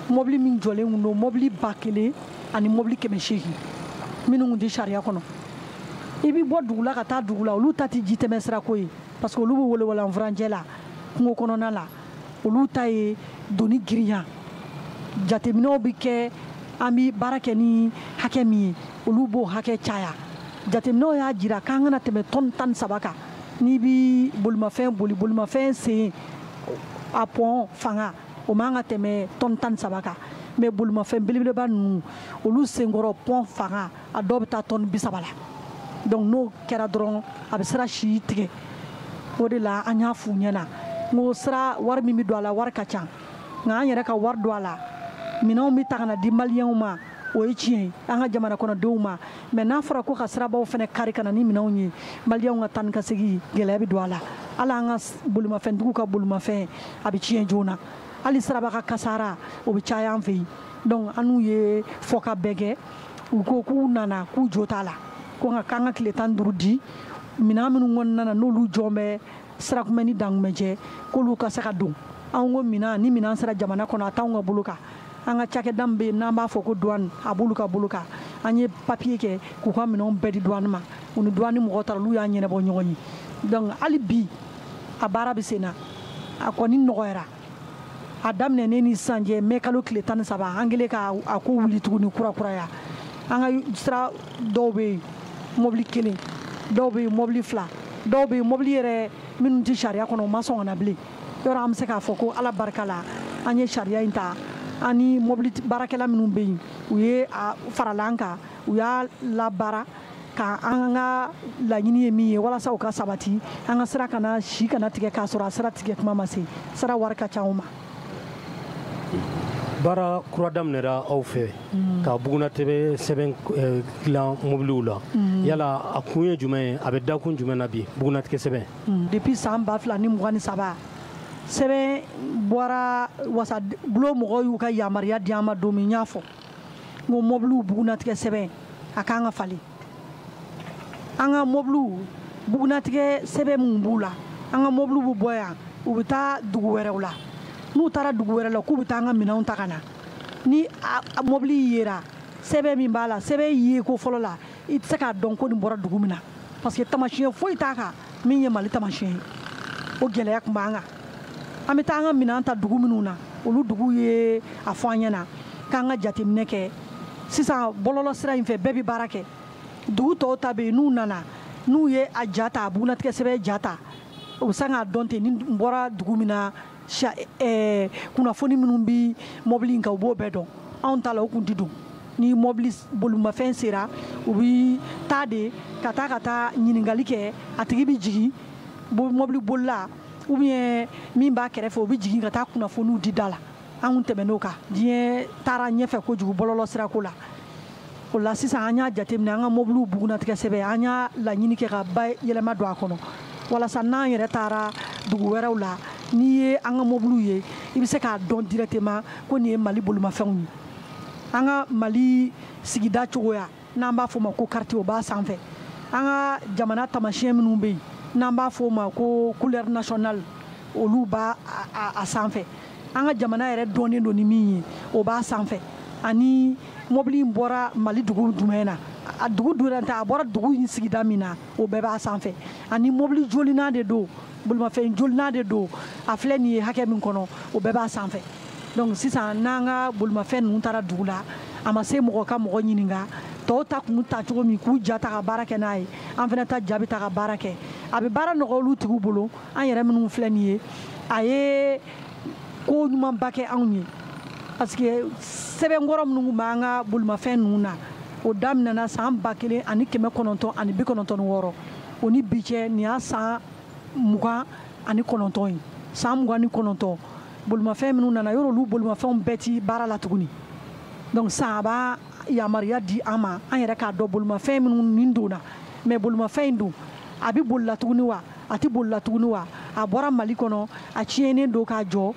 S7: mobili min jɔlen kun don, mobili 1000 ani mobili 800 minnu kun tɛ sariya kɔnɔ. I bɛ bɔ dugu la ka taa dugu la, olu ta tɛ ji tɛmɛ sirako ye, parce que olu bɛ welewelan furancɛ la kungo kɔnɔna la. Olu ta ye doni girinya. Jateminɛw bɛ kɛ, an bɛ baara kɛ ni hakɛ min ye, olu b'o hakɛ caya. Jateminɛw y'a jira k'an kana tɛmɛ tɔni 13 kan. N'i bi bolimafɛn boli, bolimafɛn sen a pɔn fanga, o man ka tɛmɛ tɔni 13 kan. Mais bolimafɛn belebeleba ninnu, olu senkɔrɔ pɔn fanga, a dɔw bɛ taa tɔni 30 la. Donc n'o kɛra dɔrɔn, a bɛ sira si tigɛ. O de la an y'a f'u ɲɛna, n ko sira wari min bɛ don a la, wari ka ca, nka an yɛrɛ ka wari don a la, minɛnw bɛ ta ka na di maliyɛnw ma, o ye tiɲɛ ye, an ka jamana kɔnɔdenw ma. Mais n'a fɔra ko ka sirabaw fana kari ka na ni minɛnw ye, maliyɛnw ka taa ni ka segin gɛlɛya bɛ don a la. Hali an ka bolimafɛntigiw ka bolimafɛn, a bɛ tiɲɛ joona. Hali siraba ka kasara, o bɛ caya an fɛ yen. Donc an n'u ye fɔ ka bɛɛ kɛ. U ko k'u nana, k'u jo t'a la, ko nka k'an ka tile 15 di, minɛn minnu kɔni nana n'olu jɔn bɛ sirakunbɛn ni dankunbɛn cɛ, k'olu ka se ka don. Anw ko minɛn, ni minɛn sera jamana kɔnɔ, a t'anw ka bolo kan. An ka cakɛda min bɛ yen n'an b'a fɔ ko douane, a b'olu ka bolo kan. An ye papier kɛ k'u ka minɛnw bɛɛ di douane ma. U ni douane mɔgɔw taara, olu y'a ɲɛnabɔ ɲɔgɔn ye. Donc hali bi a baara bɛ sen na, a kɔni nɔgɔyara. A daminɛnen ni sisan cɛ, mai kalo tile 13, an kɛlen ka a ko wuli tuguni kurakuraya. An ka sira dɔw bɛ yen mobili 1, dɔw bɛ yen mobili 2, dɔw bɛ yen mobili yɛrɛ minnu tɛ sariya kɔnɔ, u ma sɔn ka na bilen. Yɔrɔ an bɛ se k'a fɔ ko Ala barika la, an ye sariya in ta. An ni mobili baarakɛla minnu bɛ yen, u ye a farala an kan, u y'a labaara ka an ka laɲini ye min ye, walasa u ka sabati, an ka sira kana si kana tigɛ k'a sɔrɔ a sira tigɛ kuma ma se. Sira wari ka ca anw ma.
S9: Baara kura daminɛra aw fɛ ka bugunatɛbɛ sɛbɛn dilan mobiliw la. Yala a kun ye jumɛn ye, a bɛ dakun jumɛn na bi bugunatigɛ sɛbɛn?
S7: Depuis san 2023, sɛbɛn bɔra wasa bulon mɔgɔw y'u ka yamaruya di an ma don min, n y'a fɔ n ko mobiliw bugunatigɛ sɛbɛn a kan ka falen. An ka mobiliw bugunatigɛ sɛbɛn minnu b'u la, an ka mobiliw bɛ bɔ yan, u bɛ taa dugu wɛrɛw la. N'u taara dugu wɛrɛ la, k'u bɛ taa an ka minɛnw ta ka na, ni a mobili yera, sɛbɛn min b'a la, sɛbɛn ye ko fɔlɔ la, i tɛ se k'a dɔn ko nin bɔra dugu min na, parce que tamasiyɛn foyi t'a kan min ye Mali tamasiyɛn ye. O gɛlɛya tun b'an kan. An bɛ taa an ka minɛn ta dugu minnu na, olu dugu ye a fɔ an ɲɛna k'an ka jateminɛ kɛ. Sisan bɔlɔlɔ sira in fɛ, bɛɛ bɛ baara kɛ. Dugu tɔw ta bɛ yen, n'u nana, n'u ye a ja ta, a bugunatigɛ sɛbɛn ja ta, u bɛ se k'a dɔn ten ni n bɔra dugu min na, kunnafoni minnu bɛ mobili in kan, u b'o bɛɛ dɔn. Anw ta la, o kun tɛ don. Ni mobili bolimafɛn sera, u bi taa de ka taa ɲininkali kɛ, a tigi bɛ jigin mobili bolila ou bien min b'a kɛrɛfɛ, o bɛ jigin ka taa kunnafoniw di da la. An kun tɛmɛn'o kan, diɲɛ taara ɲɛfɛ kojugu bɔlɔlɔ sirako la. O la sisan an y'a jateminɛ, an ka mobiliw bugunnatigɛ sɛbɛn, an y'a laɲini kɛ ka ba yɛlɛma don a kɔnɔ, walasa n'an yɛrɛ taara dugu wɛrɛw la, n'i ye an ka mobiliw ye, i bɛ se k'a dɔn directement ko nin ye Mali bolimafɛnw ye. An ka Mali sigida cogoya, n'an b'a fɔ o ma ko quartier, o b'a sanfɛ. An ka jamana taamasiyɛn minnu bɛ yen, n'an b'a fɔ o ma ko couleur nationale, olu b'a a sanfɛ. An ka jamana yɛrɛ dɔnnen don ni min ye, o b'a sanfɛ. Ani mobili in bɔra Mali dugu jumɛn na, a dugu jumɛn tɛ, a bɔra dugu in sigida min na, o bɛɛ b'a sanfɛ. Ani mobili jolinan de don, bolimafɛn jolinan de don, a filɛ nin ye hakɛ min kɔnɔ, o bɛɛ b'a sanfɛ. Donc sisan n'an ka bolimafɛn ninnu taara dugu la, a ma se mɔgɔ ka mɔgɔ ɲininka. Tɔw ta kun ta cogo min k'u ja ta ka baara kɛ n'a ye, an fana ta ja bɛ ta ka baara kɛ. A bɛ baara nɔgɔ olu tigiw bolo. An yɛrɛ minnu filɛ nin ye, a ye ko ɲumanba kɛ anw ye, parce que sɛbɛnkɔrɔ minnu tun b'an ka bolimafɛn ninnu na, o daminɛna san 1996. O ni bi cɛ, nin y'a san 29 ye. San 29, bolimafɛn minnu nana yɔrɔ, olu bolimafɛnw bɛɛ ti baara la tuguni. Donc sisan a b'a yamaruya di an ma, an yɛrɛ k'a dɔn bolimafɛn minnu nin donna, mais bolimafɛn in dun, a bɛ bolila tuguni wa, a tɛ bolila tuguni wa, a bɔra Mali kɔnɔ, a tiɲɛnen don k'a jɔ.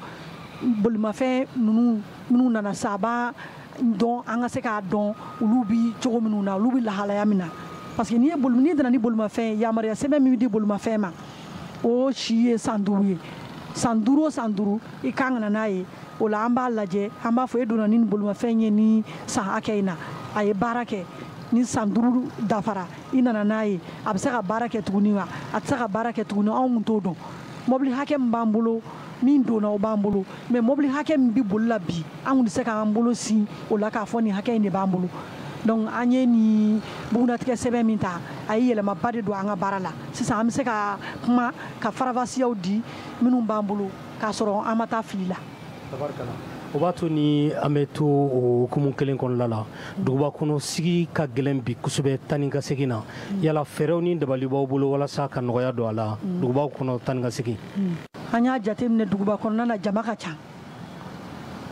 S7: Bolimafɛn ninnu minnu nana sisan, a b'a dɔn, an ka se k'a dɔn olu bi cogo minnu na, olu bɛ lahalaya min na. Parce que n'i ye n'i nana ni bolimafɛn, yamaruya sɛbɛn min bɛ di bolimafɛn ma, o si ye san 5 ye. San 5 o san 5, i kan ka na n'a ye. O la an b'a lajɛ, an b'a fɔ e donna ni bolimafɛn ye ni san hakɛ in na, a ye baara kɛ. Ni san 5 dafara, i nana n'a ye, a bɛ se ka baara kɛ tuguni wa, a tɛ se ka baara kɛ tuguni, anw kun t'o dɔn. Mobili hakɛ min b'an bolo, min donna, o b'an bolo, mais mobili hakɛ min bɛ boli la bi, an kun tɛ se k'an bolo sin o la k'a fɔ nin hakɛ in de b'an bolo. Donc an ye nin bugunnatigɛ sɛbɛn min ta, a ye yɛlɛmaba de don an ka baara la. Sisan an bɛ se ka kuma ka faranfasiyaw di minnu b'an bolo, k'a sɔrɔ an ma taa fili la.
S9: O b'a to ni an bɛ to o hukumu kelen kɔnɔna la, duguba kɔnɔ sigi ka gɛlɛn bi kosɛbɛ taa ni ka segin na. Yala fɛɛrɛw ni dabali b'aw bolo walasa ka nɔgɔya don a la duguba kɔnɔ taa ni ka segin?
S7: An y'a jateminɛ, duguba kɔnɔna na jama ka ca.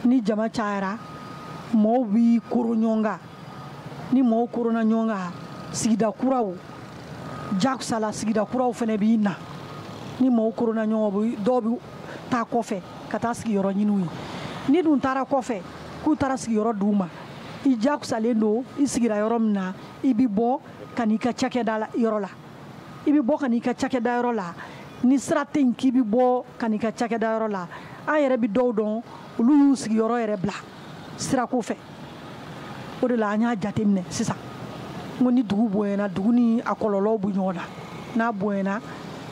S7: Ni jama cayara, mɔgɔw bi koro ɲɔgɔn kan. Ni mɔgɔw koronna ɲɔgɔn kan, sigida kuraw jagosa la, sigida kuraw fana b'i na. Ni mɔgɔw koronna ɲɔgɔn kan, dɔw bɛ taa kɔfɛ ka taa sigiyɔrɔ ɲini ye. Ni dun taara kɔfɛ k'u taara sigiyɔrɔ d'u ma, i jakosalen don, i sigira yɔrɔ min na, i bɛ bɔ ka n'i ka cakɛda yɔrɔ la. I bɛ bɔ ka n'i ka cakɛda yɔrɔ la. Ni sira tɛ yen k'i bɛ bɔ ka n'i ka cakɛda yɔrɔ la, an yɛrɛ bɛ dɔw dɔn, olu y'u sigiyɔrɔ yɛrɛ bila sirako fɛ. O de la an y'a jateminɛ sisan, n ko ni dugu bonyana, dugu ni a kɔlɔlɔw bɛ ɲɔgɔn na. N'a bonyana,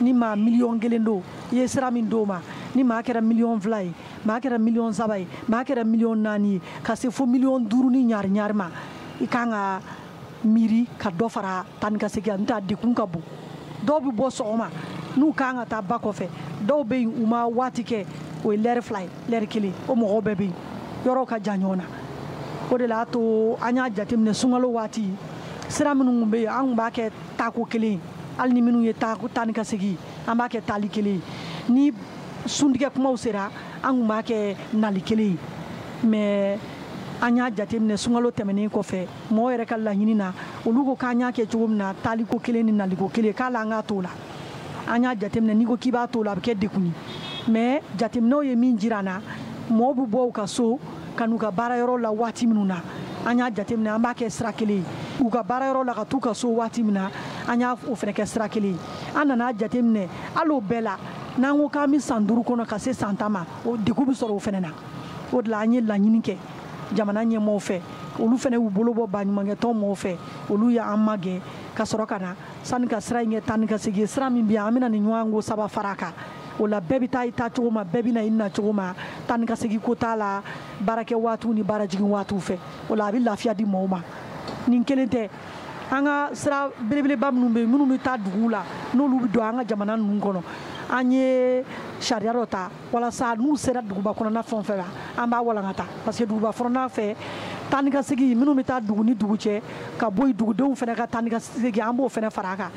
S7: ni maa 1 miliyɔn don, i ye sira min d'o ma, ni maa kɛra 2 miliyɔn ye, maa kɛra 3 miliyɔn ye, maa kɛra 4 miliyɔn ye, ka se fo 5 miliyɔn ni ɲari ɲari ma, i kan ka miiri ka dɔ fara taa ni ka segin kan, n'o tɛ a degun ka bon. Dɔw bɛ bɔ sɔgɔma n'u kan ka taa ba kɔfɛ, dɔw bɛ yen u ma waati kɛ, o ye lɛri 2 ye, lɛri 1, o mɔgɔw bɛɛ bɛ yen, yɔrɔw ka jan ɲɔgɔn na. O de la to an y'a jateminɛ, sunkalo waati sira minnu tun bɛ yen, an tun b'a kɛ taako kelen ye. Hali ni minnu ye taa ni ka segin, an b'a kɛ taali kelen ye. Ni suntigɛ kumaw sera, an tun b'a kɛ nali kelen ye. Mais an y'a jateminɛ sunkalo tɛmɛnen kɔfɛ, mɔgɔw yɛrɛ ka laɲini na, olu ko k'an y'a kɛ cogo min na, taaliko kelen ni naliko kelen, k'ale an k'a t'o la. An y'a jateminɛ, n'i ko k'i b'a t'o la, a bɛ kɛ degun ye. Mais jateminɛw ye min jira an na, mɔgɔw bɛ bɔ u ka so ka n'u ka baarayɔrɔ la waati minnu na, an y'a jateminɛ, an b'a kɛ sira kelen ye. U ka baarayɔrɔ la ka t'u ka so waati min na, an y'a o fana kɛ sira kelen ye. An nana jateminɛ, hali o bɛɛ la, n'an ko k'an bɛ san 5 kɔnɔ ka se san 10 ma, o degun bɛ sɔrɔ o fana na. O de la an ye laɲini kɛ jamana ɲɛmɔgɔw fɛ, olu fana y'u bolo bɔ baɲumankɛtɔn mɔgɔw fɛ, olu y'an magɛn ka sɔrɔ ka na sani ka sira in kɛ taa ni ka segin ye. Sira min bɛ yan, an bɛna nin ɲɔgɔn ko 3 fara a kan. O la bɛɛ bɛ taa i ta cogo ma, bɛɛ bɛ na i na cogo ma, taa ni ka segin ko t'a la, baarakɛ waatiw ni baarajigin waatiw fɛ. O la a bɛ lafiya di mɔgɔw ma. Nin kelen tɛ, an ka sira belebeleba minnu bɛ yen, minnu bɛ taa duguw la, n'olu bɛ don an ka jamana ninnu kɔnɔ, an ye sariya dɔ ta walasa n'u sera duguba kɔnɔna fɛn o fɛn la, an b'a walankata. Parce que duguba kɔnɔna fɛ, Taa ni ka segin minnu bɛ taa dugu ni dugu cɛ ka bɔ yen, dugudenw fana ka taa ni ka segin, an b'o fana fara a kan.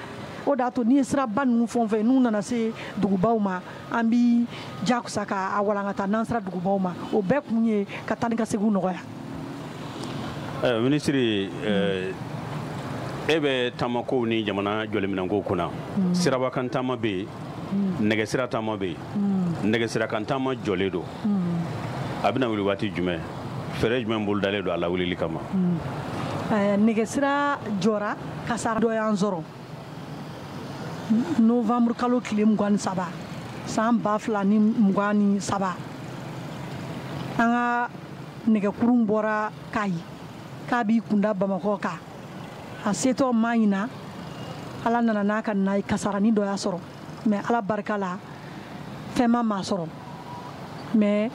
S7: O de y'a to n'i ye siraba ninnu fɛn o fɛn, n'u nana se dugubaw ma, an bi jagosa ka a walankata n'an sera dugubaw ma. O bɛɛ kun ye ka taa ni ka segin nɔgɔya.
S8: Minisiri, e bɛ taamakow ni jamana jɔliminɛnkow kunna. Sirabakan taama bɛ yen, nɛgɛsira taama bɛ yen. Nɛgɛsira kan taama jɔlen don, a bɛna wuli waati jumɛn? Fɛɛrɛ jumɛn bolodalen don a lawulili kama?
S7: Nɛgɛsira jɔra, kasara dɔ y'an sɔrɔ novembre kalo tile 23 san 2023. An ka nɛgɛkurun bɔra Kayi k'a b'i kunda Bamakɔ kan. A setɔ ma ɲina, Ala nana n'a ka na ye, kasarani dɔ y'a sɔrɔ, mais Ala barika la, fɛn ma maa sɔrɔ. Mais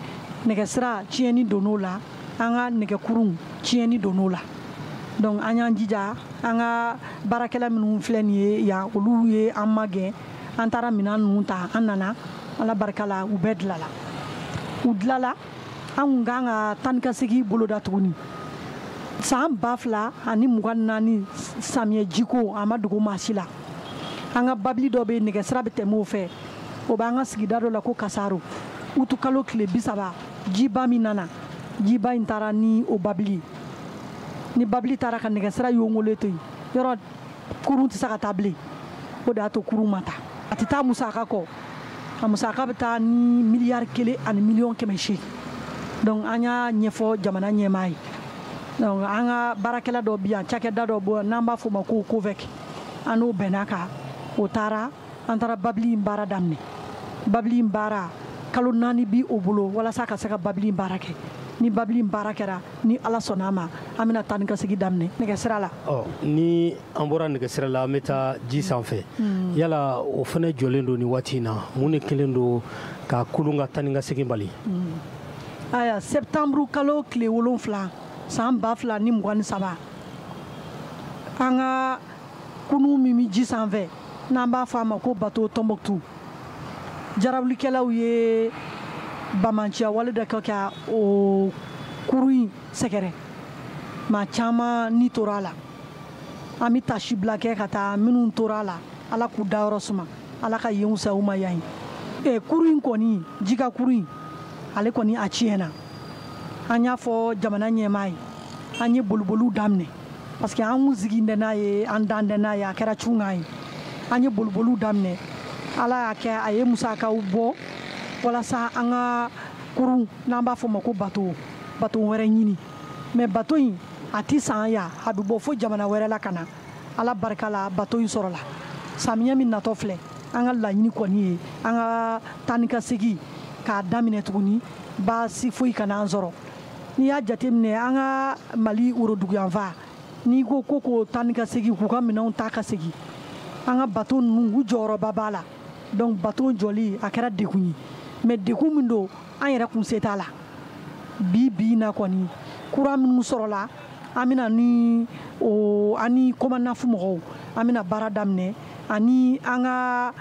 S7: nɛgɛsira tiɲɛni donn'o la, an ka nɛgɛkurun tiɲɛni donn'o la. Donc an y'an jija, an ka baarakɛla minnu filɛ nin ye yan, olu ye an magɛn. An taara minɛn ninnu ta, an nana, Ala barika la, u bɛɛ dilala, u dilala. An kun kan ka taa ni ka segin boloda tuguni san 2024 samiyɛ jiko, a ma dogo maa si la. An ka babili dɔ bɛ yen, nɛgɛsira bɛ tɛmɛ o fɛ, o b'an ka sigida dɔ la ko Kasaro. Utu kalo tile 30, jiba min nana, jiba in taara ni o babili. Ni babili taara ka nɛgɛsira yongolen to yen, yɔrɔ kurun tɛ se ka taa bilen. O de y'a to kurun ma taa. A tɛ taa musaka kɔ, a musaka bɛ taa ni 1 miliyari 1 miliyɔn 800. Donc an y'a ɲɛfɔ jamana ɲɛmaa ye. Donc an ka baarakɛla dɔ bɛ yan, cakɛda dɔ bɔ yan n'an b'a fɔ o ma ko COVEC, an n'o bɛnna kan. O taara, an taara babili in baara daminɛ. Babili in baara, kalo 4 bi o bolo walasa ka se ka babili in baara kɛ. Ni babili in baara kɛra, ni Ala sɔnna a ma, an bɛna taa ni ka segin daminɛ nɛgɛsira la.
S9: Ɔ, ni an bɔra nɛgɛsira la, an bɛ taa ji sanfɛ. Yala o fana jɔlen don nin waati in na, mun de kɛlen don ka kulun ka taa ni ka segin bali?
S7: Aya, septembre kalo tile 7 san 2023, an ka kunu min bɛ ji sanfɛ n'an b'a fɔ a ma ko bateau Tombouctou, jarawulikɛlaw ye bamanciya wale dɔ kɛ ka o kurun in sɛgɛrɛ. Maa caman ni tora a la. An bɛ tasibila kɛ ka taa minnu tora a la, Ala k'u dayɔrɔ suma, Ala ka yen fisaya u ma yan ye. Kurun in kɔni, jika kurun in, ale kɔni a tiɲɛna. An y'a fɔ jamana ɲɛmaa ye, an ye boliboliw daminɛ, parce que an kun sigi tɛ n'a ye, an dan tɛ n'a ye, a kɛra cunkan ye. An ye boliboliw daminɛ, Ala y'a kɛ a ye musakaw bɔ walasa an ka kurun n'an b'a fɔ o ma ko bateau, bateau wɛrɛ ɲini. Mais bateau in a ti san yan, a bɛ bɔ fo jamana wɛrɛ la ka na. Ala barika la, bateau in sɔrɔla. Samiyɛ min natɔ filɛ, an ka laɲini kɔni ye an ka taa ni ka segin k'a daminɛ tuguni, baasi foyi kana an sɔrɔ. N'i y'a jateminɛ, an ka Mali woroduguyanfan, n'i ko ko k'o taa ni ka segin, k'u ka minɛnw ta ka segin, an ka bateau ninnu u jɔyɔrɔba b'a la. Donc bateau jɔli a kɛra degun ye, mais degun min don, an yɛrɛ kun se t'a la. Bi bi in na kɔni, kura minnu sɔrɔla, an bɛna ni o ani COMANAV mɔgɔw, an bɛna baara daminɛ ani an ka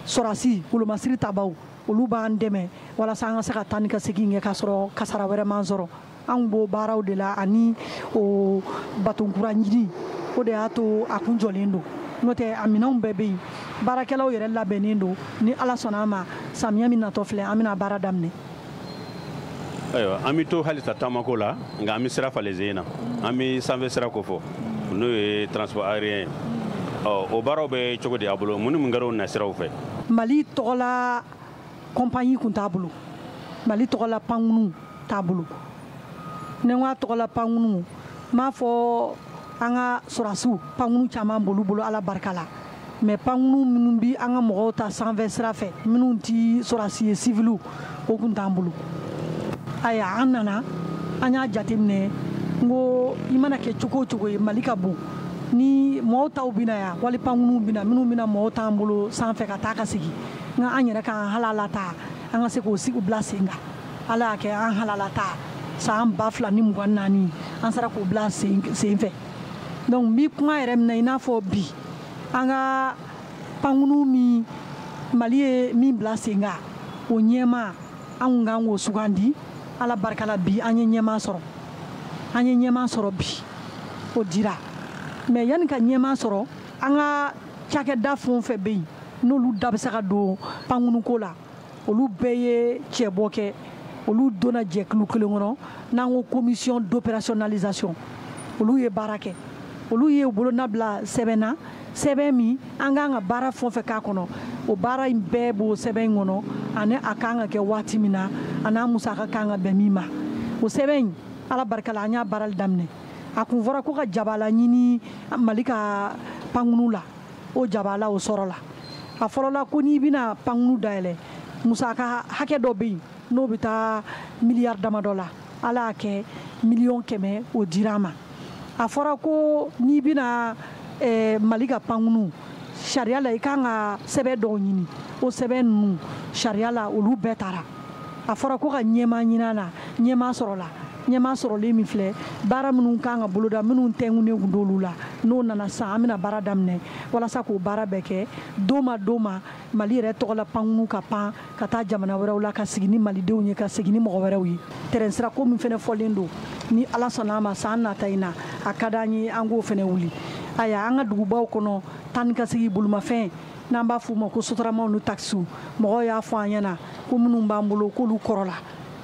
S7: sɔrɔdasi wolomasiri tabaw, olu b'an dɛmɛ walasa an ka se ka taa ni ka segin kɛ k'a sɔrɔ kasara wɛrɛ m'an sɔrɔ. Anw b'o baaraw de la ani o bateau kura ɲini. O de y'a to a kun jɔlen don, n'o tɛ a minɛnw bɛɛ bɛ yen, baarakɛlaw yɛrɛ labɛnnen don. Ni Ala sɔnna a ma, samiyɛ min natɔ filɛ, an bɛna baara daminɛ.
S8: Ayiwa, an bɛ to halisa taamako la, nka an bɛ sira falen sen na, an bɛ sanfɛ sira ko fɔ, n'o ye transport aérien ye. Ɔ, o baaraw bɛ cogo di a bolo? Mun ni mun kɛra o nasiraw fɛ?
S7: Mali tɔgɔla compagnie kun t'a bolo, Mali tɔgɔla pankunu t'a bolo. Ni n ko a tɔgɔla pankunu, n m'a fɔ an ka sɔrɔdasiw pankunu caman b'olu bolo, Ala barika la. Mais pankunu minnu bi an ka mɔgɔw ta sanfɛ sira fɛ, minnu ti sɔrɔdasi ye, civiliw, o kun t'an bolo. Ayiwa, an nana, an y'a jateminɛ, n ko i mana kɛ cogo o cogo ye, Mali ka bon, ni mɔgɔw taw bɛ na yan, wali pankuruw bɛ na, minnu bɛna mɔgɔw t'an bolo sanfɛ ka taa ka segin, nka an yɛrɛ k'an halala ta, an ka se k'o sigi bila sen kan. Ala y'a kɛ, an halala ta san 2024, an sera k'o bila sen fɛ. Donc n bi kuma yɛrɛ min na, i n'a fɔ bi an ka pankuru min Mali ye min bila sen kan, o ɲɛmaa an kun kan k'o sugandi. Ala barika la, bi an ye ɲɛmaa sɔrɔ. An ye ɲɛmaa sɔrɔ bi, o dira. Mais yanni ka ɲɛmaa sɔrɔ, an ka cakɛda fɛn o fɛn bɛ yen n'olu da bɛ se ka don pankuruko la, olu bɛɛ ye cɛbɔ kɛ. Olu donna jɛkulu kelen kɔnɔ n'an ko commission d'opérationnalisation. Olu ye baara kɛ, olu ye u bolona bila sɛbɛn na, sɛbɛn min an k'an ka baara fɛn o fɛn k'a kɔnɔ, o baara in bɛɛ b'o sɛbɛn in kɔnɔ, ani a kan ka kɛ waati min na, a n'a musaka kan ka bɛn min ma. O sɛbɛn in, Ala barika la, an y'a baarali daminɛ. A kun fɔra ko ka jabala ɲini Mali ka pankuru la, o jabala o sɔrɔla. A fɔlɔla ko n'i bɛna pankuru dayɛlɛ, musaka hakɛ dɔ bɛ yen n'o bɛ taa miliyari damadɔ la, Ala y'a kɛ 100 000 000 o dira an ma. A fɔra ko n'i bɛna Mali ka pankuru sariya la, i kan ka sɛbɛn dɔw ɲini, o sɛbɛn ninnu sariya la, olu bɛɛ taara. A fɔra ko ka ɲɛmaa ɲini a la, ɲɛmaa sɔrɔla. Ɲɛmaa sɔrɔlen min filɛ, baara minnu kan ka boloda, minnu tɛnkunnen kun d'olu la, n'o nana sisan, an bɛna baara daminɛ walasa k'o baara bɛɛ kɛ don ma don ma Mali yɛrɛ tɔgɔ la pankuru ka pan ka taa jamana wɛrɛw la, ka sigi ni malidenw ye, ka segin ni mɔgɔ wɛrɛw ye. Tɛrɛn sira ko min fɛnɛ fɔlen don, ni Ala sɔnna a ma, san nata in na, a ka d'an ye an k'o fɛnɛ wuli. Ayiwa, an ka dugubaw kɔnɔ, taa ni ka segin bolimafɛn n'an b'a f'u ma ko sotaramaw ni takisiw, mɔgɔw y'a fɔ an ɲɛna ko minnu b'an bolo k'olu kɔrɔla,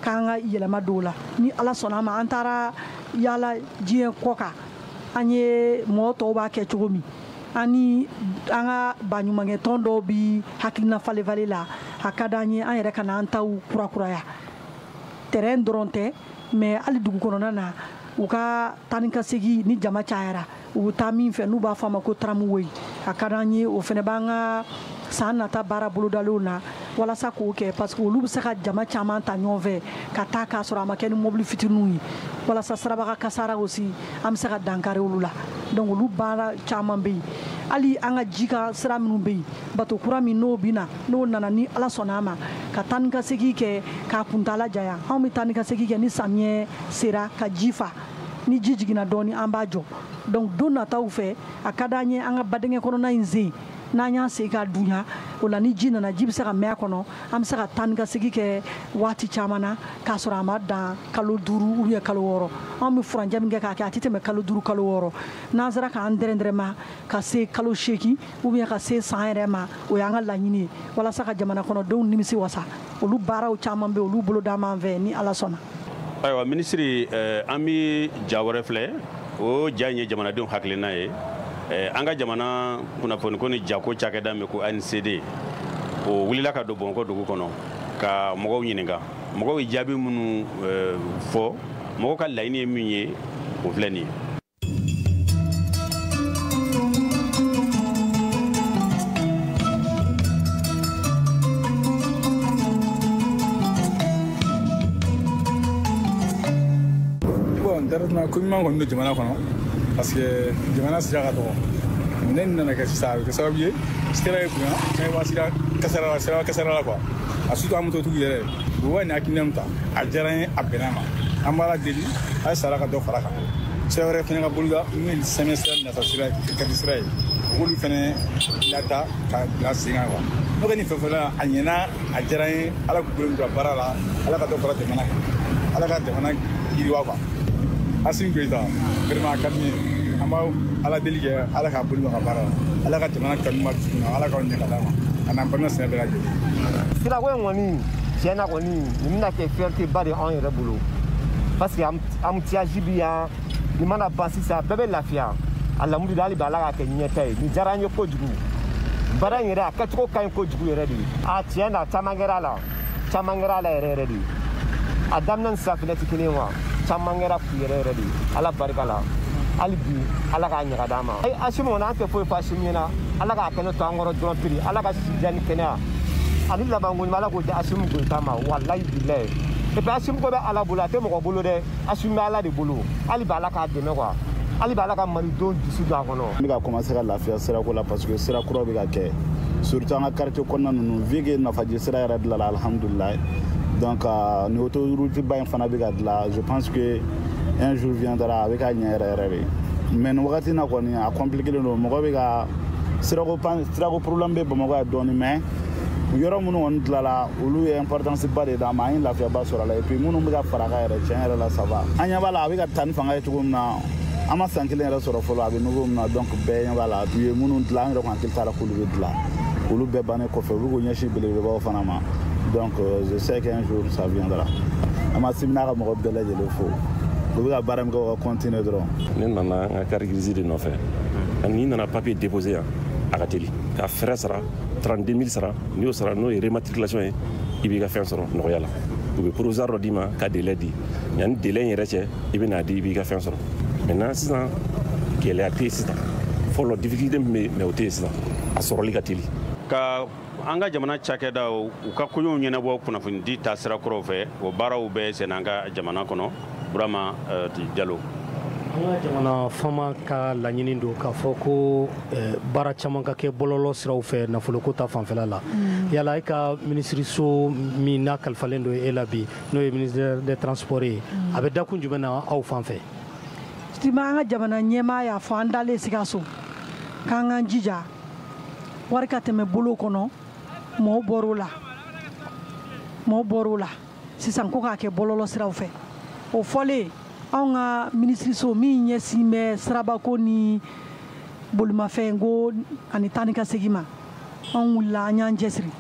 S7: k'an ka yɛlɛma don o la. Ni Ala sɔnna a ma, an taara yaala diɲɛ kɔ kan, an ye mɔgɔ tɔw b'a kɛ cogo min, an ni an ka baɲumankɛ tɔn dɔw bi hakilina falen falen la. A ka d'an ye an yɛrɛ ka n'an taw kurakuraya. Terrain dɔrɔn tɛ, mais hali dugu kɔnɔna na, u ka taa ni ka segin ni jama cayara, u bɛ taa min fɛ n'u b'a fɔ a ma ko tramway, a ka d'an ye o fana b'an ka san nata baara bolodalenw na walasa k'o kɛ, parce que olu bɛ se ka jama caman ta ɲɔgɔn fɛ ka taa k'a sɔrɔ a ma kɛ ni mobili fitininw ye, walasa sirabaga kasara aussi an bɛ se ka dankari olu la. Donc olu baara caman bɛ yen. Hali an ka ji ka sira minnu bɛ yen, bato kura min n'o bɛ na, n'o nana, ni Ala sɔnna a ma, ka taa ni ka segin kɛ k'a kuntaala janya. Anw bɛ taa ni ka segin kɛ ni samiyɛ sera ka ji fa, ni ji jiginna dɔɔni, an b'a jɔ. Donc don nataw fɛ, a ka d'an ye an ka badingɛ kɔnɔna in sen n'an y'a sen k'a dunya o la, ni ji nana, ji bɛ se ka mɛn a kɔnɔ, an bɛ se ka taa ni ka segin kɛ waati caman na k'a sɔrɔ a ma dan kalo 5 ou bien kalo 6. Anw bɛ furancɛ min kɛ k'a kɛ, a tɛ tɛmɛ kalo 5, kalo 6. N'an sera k'an dɛrɛndɛrɛma ka se kalo 8 ou bien ka se san yɛrɛ ma, o y'an ka laɲini ye walasa ka jamana kɔnɔdenw nimisi wasa. Olu baaraw caman bɛ, olu bolo d'an fɛ, ni Ala sɔnna.
S8: Ayiwa minisiri, an bɛ ja wɛrɛ filɛ. O ja in ye jamanadenw hakilina ye. An ka jamana kunnafoniko ni jako cakɛda min ko ANCD, o wulila ka don Bamakɔ dugu kɔnɔ ka mɔgɔw ɲininka. Mɔgɔw ye jaabi minnu fɔ, mɔgɔw ka laɲini ye min ye, o filɛ nin ye.
S10: Bon, n ko ɲuman kɔni don jamana kɔnɔ, parce que jamana sira ka dɔgɔ. Minɛn nana kɛ sisan, a bɛ kɛ sababu ye sira ye bonya, fɛn wa sira kasara la, sira kasara la quoi. A surtout an mototigiw yɛrɛ, u bɛ nin hakilina min ta, a diyara n ye, a bɛnna ma. An b'a deli halisa, Ala ka dɔ fara kan, sira wɛrɛ fɛnɛ ka boloda min ye sɛmɛ sira nata sira ye, kadi sira ye, u k'olu fɛnɛ lata ka bila sen kan quoi. N'o kɛ nin fɛn fɛn la, a ɲɛna, a diyara n ye. Ala k'u bolo bila baara la, Ala ka dɔ fara jamana kan, Ala ka jamana yiriwa quoi. Assimi Goïta, vraiment a ka di n ye. An b'a Ala deli kɛ, Ala k'a bolo ka baara la, Ala ka jamana kanu ma dusukun na, Ala k'aw ɲɛ ka d'a ma, a n'an balima sɛnɛ bɛɛ lajɛlen.
S11: Sirako in kɔni, tiɲɛ na kɔni, nin bɛna kɛ fierté ba de anw yɛrɛ bolo, parce que embouteillage bi yan. Nin mana ban sisan, bɛɛ bɛ lafiya. Alhamdulilayi, hali bi Ala k'a kɛ ɲɛta ye. Nin diyara an ye kojugu. Baara in yɛrɛ, a kɛcogo ka ɲi kojugu yɛrɛ de. A tiɲɛ na, caman kɛra a la, caman kɛra a la yɛrɛ yɛrɛ de. A daminɛ ni sisan fɛnɛ tɛ kelen ye wa, caman kɛra fu yɛrɛ yɛrɛ de. Ala barika la, hali bi Ala k'a ɲaga d'an ma. Ayi, Assimi kɔni, an tɛ foyi fɔ Assimi ɲɛna. Ala k'a kɛnɛ to an kɔrɔ dɔrɔn piri. Ala ka sijan ni kɛnɛya ani labanko ɲuman, Ala k'o di Assimi Goïta ma. Walayi bilayi, et puis Assimi ko bɛ Ala bolo, a tɛ mɔgɔ bolo dɛ. Assimi bɛ Ala de bolo. Hali bi Ala k'a dɛmɛ quoi, hali bi Ala ka malidenw dusu don a kɔnɔ.
S12: N bɛ ka commencer ka lafiya sirako la, parce que sira kuraw bɛ ka kɛ, surtout an ka quartier kɔnɔna ninnu. Vu que nafaji sira yɛrɛ dilanna, alhamdulilayi, donc ni autoroute ba in fana bɛ ka dilan, je pense que un jour viendra a bɛ ka ɲɛ yɛrɛ yɛrɛ de. Mais nin wagati in na kɔni, a compliqué don, mɔgɔ bɛ ka sirako pan, sirako problème bɛ Bamakɔ yan dɔɔni, mais Yɔrɔ minnu kɔni dilanla, olu ye importance ba de d'an ma, an ye lafiyaba sɔrɔ a la. Et puis minnu bɛ ka fara a kan yɛrɛ, tiɲɛ yɛrɛ la, ça va. An ɲɛ b'a la, a bɛ ka taa ni fanga ye cogo min na, an ma san kelen yɛrɛ sɔrɔ fɔlɔ, a bɛ niveau min na. Donc bɛɛ ɲɛ b'a la, u ye minnu dilan, an yɛrɛ kɔni hakili t'a la k'olu bɛ dilan. Olu bɛɛ bannen kɔfɛ, u bɛ k'u ɲɛsin belebelebaw fana ma. Donc je sais qu'un jour ça viendra. An ma Simi n'a ka mɔgɔ bɛɛ lajɛlen fo, u bɛ ka baara min kɛ, u ka continuer dɔrɔn.
S13: Ne nana n ka carte grise de nɔfɛ. N'i nana papier déposer yan, a ka teli ka frais sara, 32 000 sara. N'i y'o sara, n'o ye rematriculation ye, i b'i ka fɛn sɔrɔ nɔgɔya la. U bɛ provisoire dɔ d'i ma ka délai di. Yanni délai in yɛrɛ cɛ, i bɛ n'a di, i b'i ka fɛn sɔrɔ. Maintenant sisan, gɛlɛya tɛ yen sisan. Fɔlɔ, difficulté min bɛ yen, mais o tɛ yen sisan, a sɔrɔli ka teli.
S8: Ka an ka jamana cakɛdaw u ka koɲɛw ɲɛnabɔ kunnafonidi taasira kɔrɔw fɛ, o baaraw bɛ sen an ka jamana kɔnɔ. Burama Jalo.
S9: An ka jamana faama ka laɲini don k'a fɔ ko baara caman ka kɛ bɔlɔlɔ siraw fɛ nafoloko ta fanfɛla la. Yala e ka minisiriso min n'a kalifalen don e la bi, n'o ye ministère des Transports ye, a bɛ dakun jumɛn na aw fan fɛ?
S7: Justement, an ka jamana ɲɛmaa y'a fɔ an dalen Sikaso k'an k'an jija wari ka tɛmɛ bolo kɔnɔ. Mɔgɔw bɔr'o la, mɔgɔw bɔr'o la sisan ko k'a kɛ bɔlɔlɔ siraw fɛ. O fɔlen, anw ka minisiriso min ɲɛsin bɛ sirabako ni bolimafɛnko ani taa ni ka segin ma, anw wulila, an y'an cɛsiri.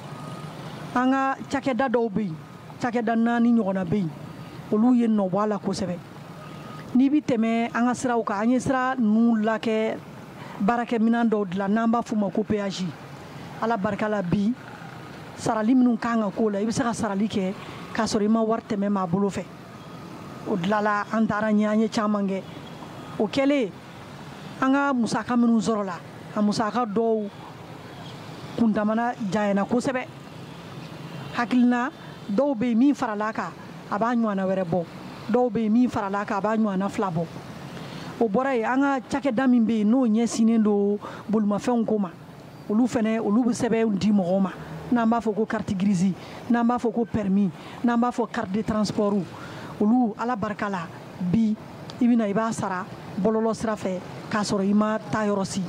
S7: An ka cakɛda dɔw bɛ yen, cakɛda 4 ɲɔgɔnna bɛ yen, olu ye nɔ bɔ a la kosɛbɛ. N'i bi tɛmɛ an ka siraw kan, an ye sira ninnu lakɛ baarakɛminɛn dɔw dilan n'an b'a f'u ma ko péage. Ala barika la, bi sarali minnu kan ka k'o la, i bɛ se ka sarali kɛ k'a sɔrɔ i ma wari tɛmɛ maa bolo fɛ. O dilanla, an taara ɲɛ, an ye caman kɛ. O kɛlen, an ka musaka minnu sɔrɔla, a musaka dɔw kundamana janyana kosɛbɛ. Hakilina dɔw bɛ yen, min farala a kan, a b'a ɲɔgɔnna wɛrɛ bɔ. Dɔw bɛ yen, min farala a kan, a b'a ɲɔgɔnna 2 bɔ. O bɔra yen, an ka cakɛda min bɛ yen n'o ɲɛsinnen don bolimafɛnw ko ma, olu fɛnɛ, olu bɛ sɛbɛnw di mɔgɔw ma n'an b'a fɔ ko carte grise, n'an b'a fɔ ko permis, n'an b'a fɔ carte de transport. Olu, Ala barika la, bi i bɛna, i b'a sara bɔlɔlɔ sira fɛ k'a sɔrɔ i ma taa yɔrɔ si.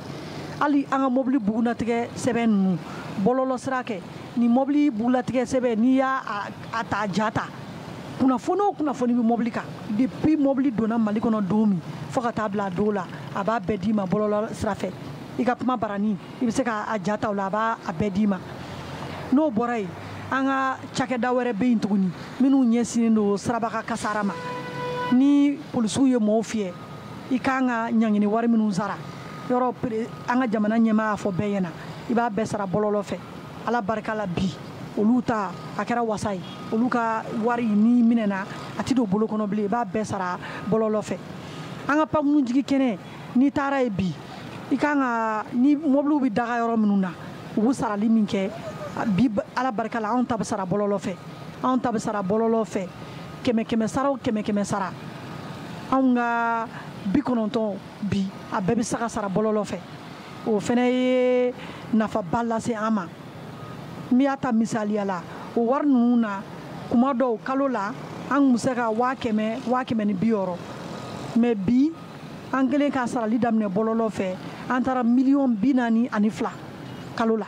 S7: Hali an ka mobili bugunnatigɛ sɛbɛn ninnu, bɔlɔlɔ sira kɛ ni mobili bugunnatigɛ sɛbɛn, n'i y'a a ta ja ta, kunnafoni o kunnafoni bɛ mobili kan depuis mobili donna Mali kɔnɔ don min fo ka taa bila a don la, a b'a bɛɛ d'i ma bɔlɔlɔ sira fɛ. I ka kuma barani, i bɛ se k'a ja ta o la, a b'a bɛɛ d'i ma. N'o bɔra yen, an ka cakɛda wɛrɛ bɛ yen tuguni minnu ɲɛsinnen don sirabaga kasara ma. Ni polisiw ye mɔɔw fiyɛ, i kan ka ɲangini wari minnu sara yɔrɔ, an ka jamana ɲɛmaa y'a fɔ bɛɛ ɲɛna, i b'a bɛɛ sara bɔlɔlɔ fɛ. Ala barika la, bi olu ta a kɛra wasa ye. Olu ka wari n'i minɛna, a ti don bolo kɔnɔ bilen, i b'a bɛɛ sara bɔlɔlɔ fɛ. An ka pankurunjigi kɛnɛ, n'i taara yen bi, i kan ka ni mɔbiliw bɛ daga yɔrɔ minnu na, u bɛ sarali min kɛ bi, Ala barika la, anw ta bɛ sara bɔlɔlɔ fɛ. Anw ta bɛ sara bɔlɔlɔ fɛ, 100 100 sara o 100 100 sara, anw ka 90 bi, a bɛɛ bɛ se ka sara bɔlɔlɔ fɛ. O fɛnɛ ye nafaba lase an ma. N y'a ta misaliya la, o wari ninnu na, kuma dɔw kalo la, an tun bɛ se ka 100 000, 160 000, mais bi an kɛlen ka sarali daminɛ bɔlɔlɔ fɛ, an taara 42 miliyɔn kalo la.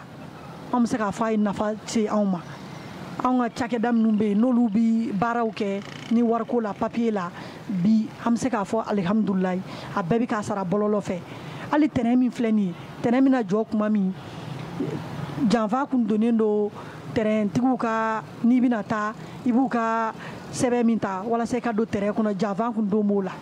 S7: An bɛ se k'a fɔ a ye nafa se anw ma. Anw ka cakɛda minnu bɛ yen n'olu bɛ baaraw kɛ ni wariko la, papiye la, bi an bɛ se k'a fɔ alihamudulilayi, a bɛɛ bɛ k'a sara bɔlɔlɔ fɛ. Hali tɛnɛn min filɛ nin ye, tɛnɛn bɛna jɔ kuma min, janfa kun donnen don tɛrɛntigiw ka, n'i bɛna taa, i b'u ka sɛbɛn min ta walasa i ka don tɛrɛn kɔnɔ, janfa kun don b'o la.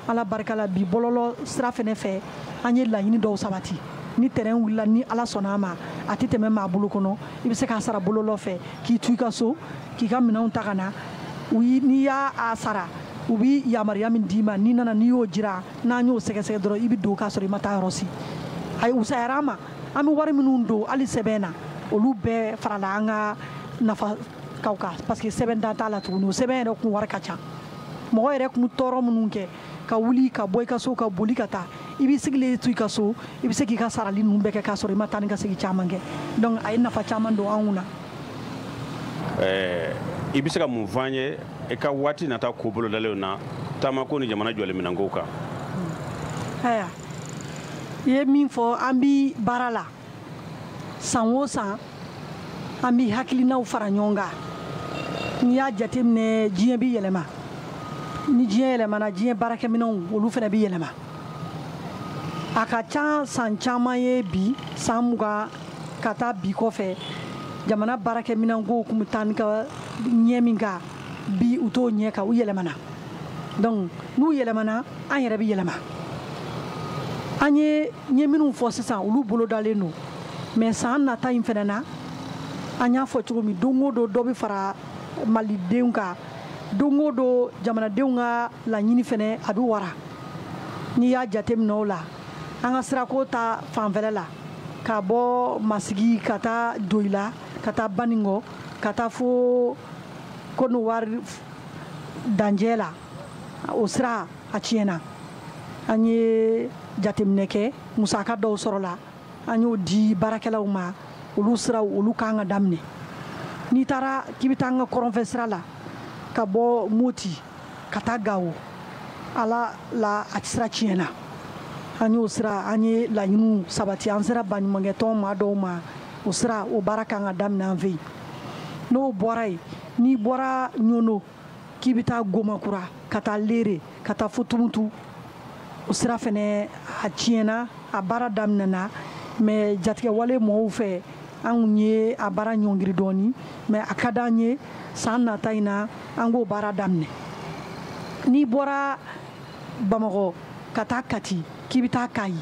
S7: Ala barika la, bi bɔlɔlɔ sira fɛnɛ fɛ, an ye laɲini dɔw sabati. Ni tɛrɛn wulila, ni Ala sɔnna a ma, a tɛ tɛmɛ maa bolo kɔnɔ, i bɛ se k'a sara bɔlɔlɔ fɛ k'i to i ka so, k'i ka minɛnw ta ka na. N'i y'a sara, u bɛ yamaruya min d'i ma, n'i nana, n'i y'o jira, n'an y'o sɛgɛsɛgɛ dɔrɔn, i bɛ don k'a sɔrɔ i ma taa yɔrɔ si. A wusayara an ma. An bɛ wari minnu don hali sɛbɛn na, olu bɛɛ farala an ka nafa kaw kan, parce que sɛbɛn dan t'a la tuguni. O sɛbɛn yɛrɛ kun wari ka ca. Mɔgɔ yɛrɛ kun tɔɔrɔ minnu kɛ ka wuli ka bɔ i ka so ka boli ka taa, i b'i sigilen to i ka so, i bɛ se k'i ka sarali ninnu bɛɛ kɛ k'a sɔrɔ i ma taa ni ka segin caman kɛ. Donc a ye nafa caman don anw na.
S8: I bɛ se ka mun fɔ an ye i ka waati nata ko bolodalenw na, taamako ni jamana jɔliminɛnkow kan?
S7: Ayiwa, i ye min fɔ, an bi baara la san o san. An bɛ hakilinaw fara ɲɔgɔn kan. N'i y'a jateminɛ, diɲɛ bɛ yɛlɛma. Ni diɲɛ yɛlɛmana, diɲɛ baarakɛminɛnw olu fana bɛ yɛlɛma. A ka ca san caman ye bi, san 20 ka taa bi kɔfɛ, jamana baarakɛminɛnko kun bɛ taa ni ka ɲɛ min kan, bi u t'o ɲɛ kan, u yɛlɛmana. Donc n'u yɛlɛmana, an yɛrɛ bɛ yɛlɛma. An ye ɲɛ minnu fɔ sisan, olu bolo dalen don. Mais san nata in fana na, an y'a fɔ cogo min, don o don dɔ bɛ fara malidenw kan, don o don jamanadenw ka laɲini fana a bɛ wara. N'i y'a jateminɛ o la, an ka sirako ta fanfɛla la, ka bɔ Masigi ka taa Doyila, ka taa Banikɔ, ka taa fo Kɔnɔwari dancɛ la, o sira a tiɲɛna. An ye jateminɛ kɛ, musaka dɔw sɔrɔla, an y'o di baarakɛlaw ma, olu siraw olu kan ka daminɛ. N'i taara k'i bɛ taa an ka kɔrɔnfɛ sira la, ka bɔ Moti ka taa Gawo, ala la a sira tiɲɛna. An y'o sira, an ye laɲiniw sabati, an sera baɲumankɛtɔn maa dɔw ma, o sira o baara kan ka daminɛ an fɛ yen. N'o bɔra yen, n'i bɔra Ɲono k'i bɛ taa Gomakura, ka taa Lere, ka taa fo Tumutu, o sira fɛnɛ a tiɲɛna, a baara daminɛna. Mais jatigɛwale mɔgɔw fɛ, an kun ye a baara ɲɔngiri dɔɔni, mais a ka d'an ye san nata in na an k'o baara daminɛ. N'i bɔra Bamakɔ ka taa Kati k'i bɛ taa Kayi,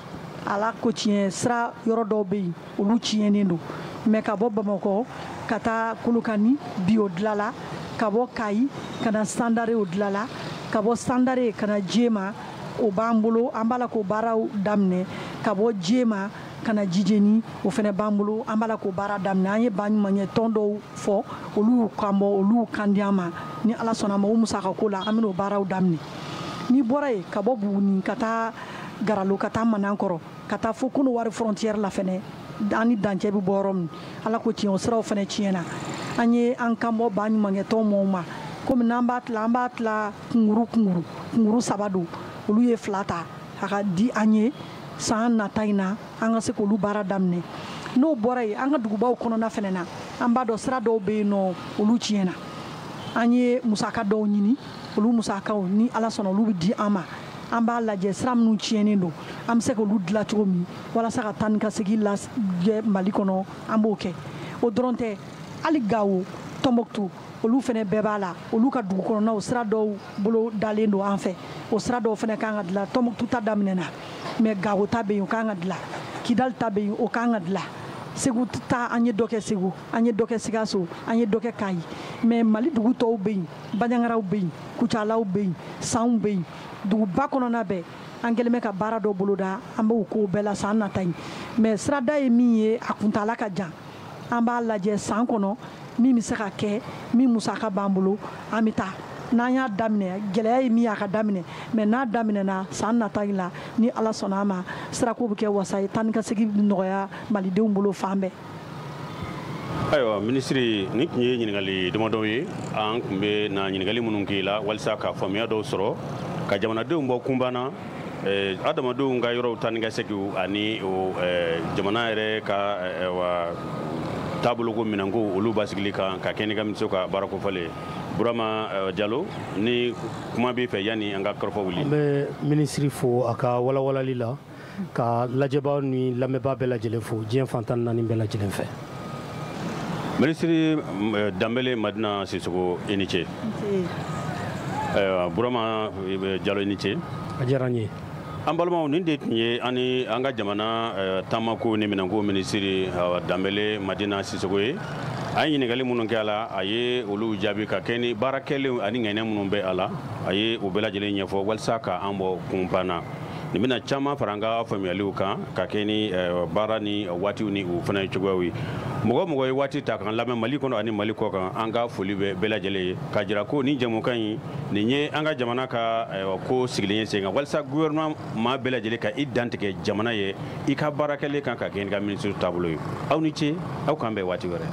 S7: ala ko tiɲɛ, sira yɔrɔ dɔw bɛ yen olu tiɲɛnen don. Mais ka bɔ Bamakɔ ka taa Kolokani bi, o dilala. Ka bɔ Kayi ka na Sandare, o dilala. Ka bɔ Sandare ka na Jema, o b'an bolo, an b'a la k'o baaraw daminɛ. Ka bɔ Jema ka na Jijeni, o fana b'an bolo, an b'a la k'o baara daminɛ. An ye baɲumankɛ tɔn dɔw fɔ, olu kan bɔ, olu kan di an ma. Ni ala sɔnna ma, o musaka ko la, an bɛn'o baaraw daminɛ. N'i bɔra yen, ka bɔ Buguni ka taa Garalo, ka taa Manankɔrɔ, ka taa fo Kɔnɔwari frontière la fɛnɛ, an ni dancɛ bɛ bɔ yɔrɔ min, ala ko tiɲɛ, o siraw fɛnɛ tiɲɛna. An ye an kan bɔ baɲumankɛ tɔn mɔgɔw ma, komi n'an b'a tila, an b'a tila kunguru kunguru kunguru 3 don, olu ye 2 ta a ka di an ye san nata in na, an ka se k'olu baara daminɛ. N'o bɔra yen, an ka dugubaw kɔnɔna fɛnɛ na, an b'a dɔn sira dɔw bɛ yen nɔ, olu tiɲɛna. An ye musaka dɔw ɲini, olu musakaw ni ala sɔnna olu bɛ di an ma. An b'a lajɛ sira minnu tiɲɛnen don, an bɛ se k'olu dilan cogo min walasa ka taa ni ka segin lajɛ Mali kɔnɔ, an b'o kɛ. O dɔrɔn tɛ, hali Gawo, Tɔnbɔkutu, olu fɛnɛ bɛɛ b'a la, olu ka dugu kɔnɔnaw sira dɔw bolo dalen don an fɛ, o sira dɔw fɛnɛ kan ka dilan. Tɔnbɔkutu ta daminɛna, mais Gawo ta bɛ yen, o kan ka dilan. Kidali ta bɛ yen, o kan ka dilan. Segu ta, an ye dɔ kɛ Segu, an ye dɔ kɛ Sikaso, an ye dɔ kɛ Kayi. Mais Mali dugu tɔw bɛ yen, Banjagaraw bɛ yen, Kucalaw bɛ yen, Sanw bɛ yen, duguba kɔnɔna bɛɛ an kɛlen bɛ ka baara dɔ boloda, an b'o ko bɛɛ la san nata in. Mais sirada ye min ye, a kuntaala ka jan, an b'a lajɛ san kɔnɔ min bɛ se ka kɛ, min musaka b'an bolo, an bɛ taa. N'an y'a daminɛ, gɛlɛya ye min ye a ka daminɛ, mais n'a daminɛna san nata in la, ni ala sɔnna a ma, sirako bɛ kɛ wasa ye, taa ni ka segin bɛ nɔgɔya malidenw bolo fan bɛɛ.
S8: Ayiwa minisiri, nin tun ye ɲininkali damadɔ ye, an tun bɛ na ɲininkali minnu k'i la walasa ka faamuya dɔw sɔrɔ, ka jamanadenw bɔ kunba na, adamadenw ka yɔrɔw taa ni ka seginw ani o jamana yɛrɛ ka taaboloko minɛnko olu basigili kan, ka kɛ ni ka minisiriw ka baara kofɔlen ye. Burama Jalo, ni kuma b'i fɛ yanni an ka kɔrɔfɔ wuli.
S9: An bɛ minisiri fo a ka walawalali la, ka lajɛbaaw ni lamɛnbaa bɛɛ lajɛlen fo diɲɛ fan 14 bɛɛ lajɛlen fɛ.
S8: Minisiri Danbele Madina Sisoko, i ni ce. Burama Jalo, i ni ce.
S9: A diyara n ye.
S8: An balimaw, nin de tun ye an ni an ka jamana taamako ni minɛnko minisiri Danbele Madina Sisoko ye. A ye ɲininkali minnu kɛ a la, a ye olu jaabi ka kɛ ni baara kɛlenw ani ŋɛnɛ minnu bɛ a la, a ye o bɛɛ lajɛlen ɲɛfɔ walasa ka an bɔ kunpan na. Nin bɛna caman fara an ka faamuyaliw kan ka kɛ ni baara ni waatiw ni u fana cogoyaw ye. Mɔgɔ mɔgɔ ye waati ta k'an lamɛn Mali kɔnɔ ani Mali kɔ kan, an ka foli bɛ bɛɛ lajɛlen ye, k'a jira ko nin jɛmukan in nin ye an ka jamana ka ko sigilen ye sen kan, walasa gouvernement maa bɛɛ lajɛlen ka i dantigɛ jamana ye i ka baara kɛlen kan ka kɛ ni ka minisiri taabolo ye. Aw ni ce, aw k'an bɛn waati wɛrɛ.